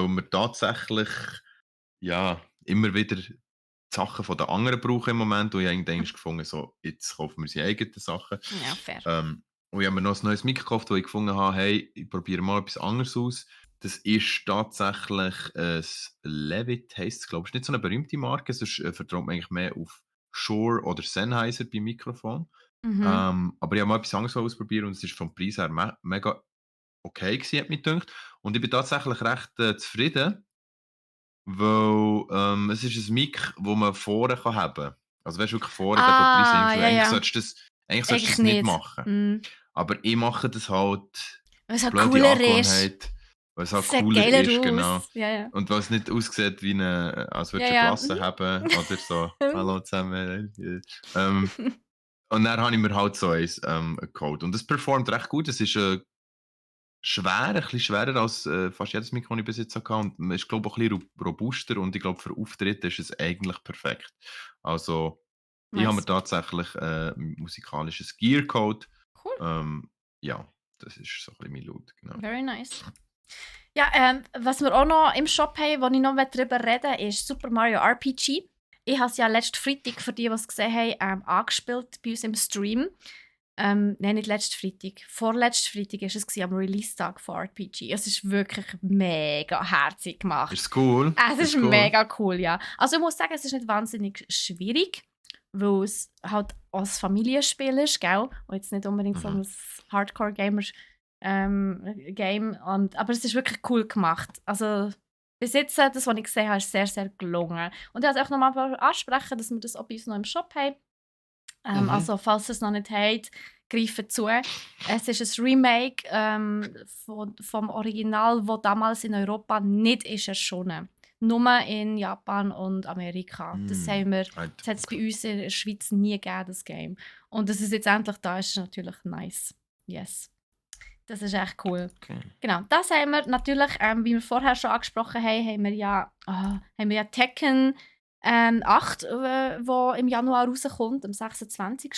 wir tatsächlich ja, immer wieder die Sachen von den anderen brauchen im Moment und ich habe eigentlich gefunden, so, jetzt kaufen wir unsere eigenen Sachen. Ja, fair. Und ich habe mir noch ein neues Mic gekauft, wo ich gefunden habe, hey, ich probiere mal etwas anderes aus. Das ist tatsächlich ein Levitt, heisst es, glaube ich. Ist nicht so eine berühmte Marke, sonst vertraut man eigentlich mehr auf Shure oder Sennheiser beim Mikrofon. Aber ich habe mal etwas anderes ausprobiert und es ist vom Preis her mega okay gewesen, hat mich gedacht. Und ich bin tatsächlich recht zufrieden, weil es ist ein Mic, das man vorne haben kann. Also weißt du, wirklich vorne, der Ah, Batteriesensor. ja, Eigentlich ja. solltest du das Eigentlich nicht nicht. machen. Aber ich mache das halt, Weil es halt blöde cooler ist. Angewohnheit, weil es halt Es sieht cooler geiler ist, aus. genau. Ja. Und weil es nicht aussieht, wie als würdest du Ja, eine ja. Klasse haben oder so. Hallo zusammen. Und dann habe ich mir halt so eins geholt. Und es performt recht gut. Es ist ein bisschen schwerer als fast jedes Mikro, das ich bis jetzt hatte. Und man ist, glaube ich, auch ein bisschen robuster. Und ich glaube, für Auftritte ist es eigentlich perfekt. Also, ich habe mir Nice. tatsächlich musikalisches Gear geholt. Cool. Ja, das ist so ein bisschen mein Laut. Genau. Very nice. Ja, was wir auch noch im Shop haben, wo ich noch darüber reden will, ist Super Mario RPG. Ich habe es ja letzten Freitag, für die, die es gesehen haben, angespielt bei uns im Stream. Nein, nicht letzten Freitag. Vorletzten Freitag war es am Release-Tag von RPG. Es ist wirklich mega herzig gemacht. Ist es cool? Es ist cool. mega cool, ja. Also ich muss sagen, es ist nicht wahnsinnig schwierig, weil es halt als Familienspiel ist, gell? Und jetzt nicht unbedingt so ein Hardcore-Gamer Game. Aber es ist wirklich cool gemacht. Also bis jetzt, das, was ich gesehen habe, ist sehr, sehr gelungen. Und ich wollte auch nochmal ansprechen, dass wir das auch bei uns noch im Shop haben. Also falls ihr es noch nicht habt, greift zu. Es ist ein Remake vom Original, das damals in Europa nicht ist erschienen. Nur in Japan und Amerika. Das hat es bei uns in der Schweiz nie gegeben, das Game. Und dass es jetzt endlich da ist, ist natürlich nice. Yes. Das ist echt cool. Okay. Genau, das haben wir natürlich, wie wir vorher schon angesprochen haben, haben wir ja Tekken 8, wo im Januar rauskommt, am 26.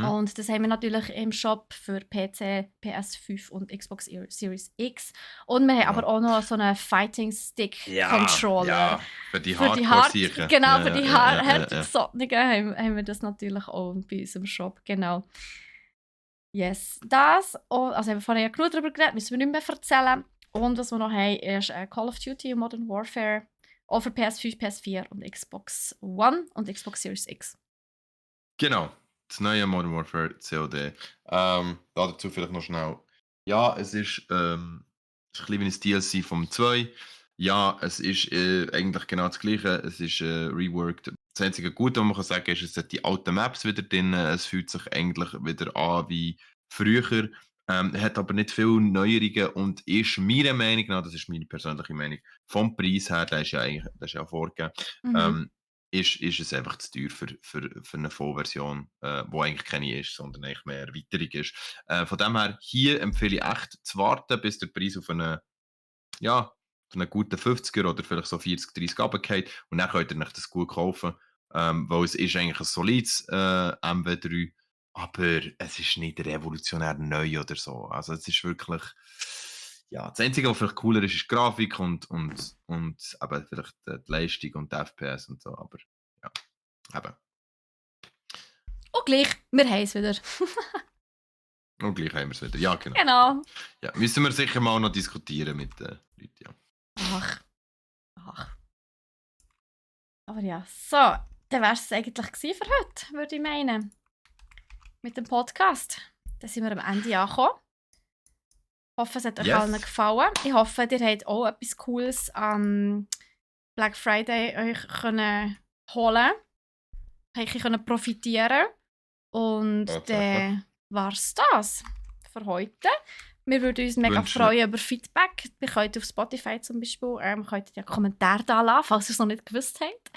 Und das haben wir natürlich im Shop für PC, PS5 und Xbox Series X. Und wir haben aber auch noch so einen Fighting Stick Controller. Ja, für die Hardcore-Sicher. Genau, für die Hardcore-Gesonnenen haben wir das natürlich auch bei uns im Shop. Genau. Yes, das. Also haben wir vorhin ja genug darüber geredet, müssen wir nicht mehr erzählen. Und was wir noch haben, ist Call of Duty und Modern Warfare. Auch für PS5, PS4 und Xbox One und Xbox Series X. Genau, das neue Modern Warfare COD. Dazu vielleicht noch schnell. Ja, es ist ein bisschen wie ein DLC vom 2. Ja, es ist eigentlich genau das Gleiche. Es ist reworked. Das einzige Gute, was man sagen kann, ist, es hat die alten Maps wieder drin. Es fühlt sich eigentlich wieder an wie früher. Hat aber nicht viele Neuerungen und ist meiner Meinung nach, das ist meine persönliche Meinung, vom Preis her, der ist ja vorgegeben, Mhm. ähm, ist es einfach zu teuer für eine Vollversion, wo eigentlich keine ist, sondern eigentlich mehr Erweiterung ist. Von dem her, hier empfehle ich echt zu warten, bis der Preis ja, auf einen guten 50er oder vielleicht so 40, 30 runterfällt und dann könnt ihr euch das gut kaufen, weil es ist eigentlich ein solides MW3, aber es ist nicht revolutionär neu oder so. Also es ist wirklich, ja, das Einzige, was vielleicht cooler ist, ist die Grafik und eben vielleicht die Leistung und die FPS und so, aber ja, eben. Und gleich, wir haben es wieder. Und gleich haben wir es wieder. Ja, genau. Genau. Ja, müssen wir sicher mal noch diskutieren mit den Leuten, ja. Ach, ach. Aber ja, so, dann wäre es eigentlich gewesen für heute, würde ich meinen. Mit dem Podcast. Dann sind wir am Ende angekommen. Ich hoffe, es hat euch allen Yes. gefallen. Ich hoffe, ihr habt auch etwas Cooles am Black Friday euch können holen, können profitieren. Und Tatsächlich. dann war es das für heute. Wir würden uns mega Wünschen- freuen über Feedback. Ihr könnt auf Spotify zum Beispiel könnt ihr einen Kommentar da lassen, falls ihr es noch nicht gewusst habt.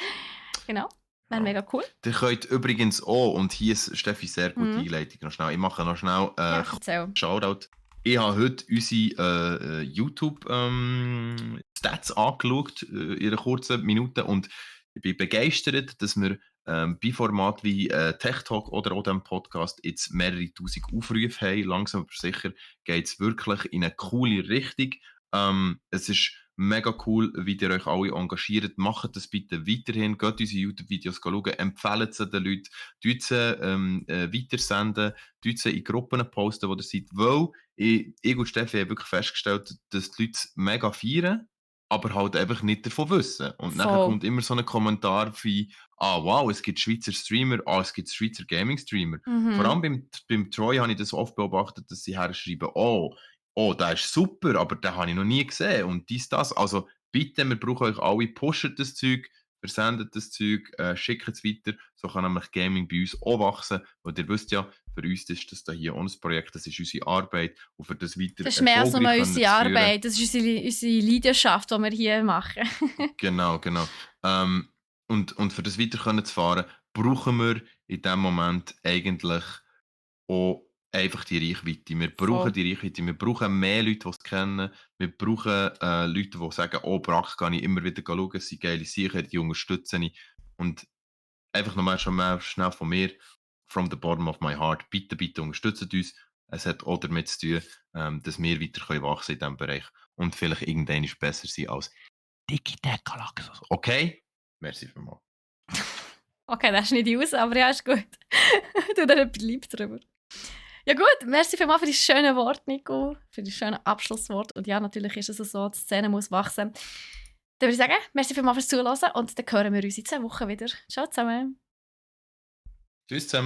Genau, wäre Ja. mega cool. Ihr könnt übrigens auch, und hier ist Steffi sehr gute Mhm. Einleitung noch schnell, ich mache noch schnell Ja, erzähl. Shoutout. Ich habe heute unsere YouTube-Stats angeschaut, in einer kurzen Minute, und ich bin begeistert, dass wir bei Formaten wie Tech Talk oder auch diesem Podcast jetzt mehrere tausend Aufrufe haben. Langsam aber sicher geht es wirklich in eine coole Richtung. Es ist mega cool, wie ihr euch alle engagiert. Macht das bitte weiterhin. Geht unsere YouTube-Videos schauen, empfehlt sie den Leuten, tut sie weitersenden, tut sie in Gruppen posten, wo ihr seid. Weil ich und Steffi haben wirklich festgestellt, dass die Leute es mega feiern, aber halt einfach nicht davon wissen. Und nachher Voll. kommt immer so ein Kommentar wie, ah wow, es gibt Schweizer Streamer, es gibt Schweizer Gaming-Streamer. Mhm. Vor allem beim Troy habe ich das oft beobachtet, dass sie herschreiben, oh, der ist super, aber den habe ich noch nie gesehen und dies, das. Also bitte, wir brauchen euch alle, pusht das Zeug, versendet das Zeug, schickt es weiter, so kann nämlich Gaming bei uns auch wachsen, weil ihr wisst ja, für uns ist das hier auch ein Projekt, das ist unsere Arbeit und für das weiter Das ist mehr als nur erfolgreich unsere können zu führen. Arbeit, das ist unsere Leidenschaft, die wir hier machen. Genau. Und für das weiter können zu fahren, brauchen wir in dem Moment eigentlich auch einfach die Reichweite. Wir brauchen Voll. die Reichweite. Wir brauchen mehr Leute, die es kennen. Wir brauchen Leute, die sagen, oh, Brack kann ich immer wieder schauen, es sind geile Sachen, die unterstützen ich. Und einfach nochmal schon mal schnell von mir, from the bottom of my heart, bitte, bitte unterstützt uns. Es hat auch damit zu tun, dass wir weiter wachsen in diesem Bereich und vielleicht irgendwann besser sein als Digital Galaxus. Okay? Merci vielmals. Okay, das schneide ich raus, aber ja, ist gut. Du dann bleib drüber. Ja gut, merci vielmals für die schönen Worte, Nico, für die schönen Abschlussworte. Und ja, natürlich ist es so, die Szene muss wachsen. Dann würde ich sagen, merci vielmals fürs Zuhören und dann hören wir uns in 2 Wochen wieder. Ciao zusammen. Tschüss zusammen.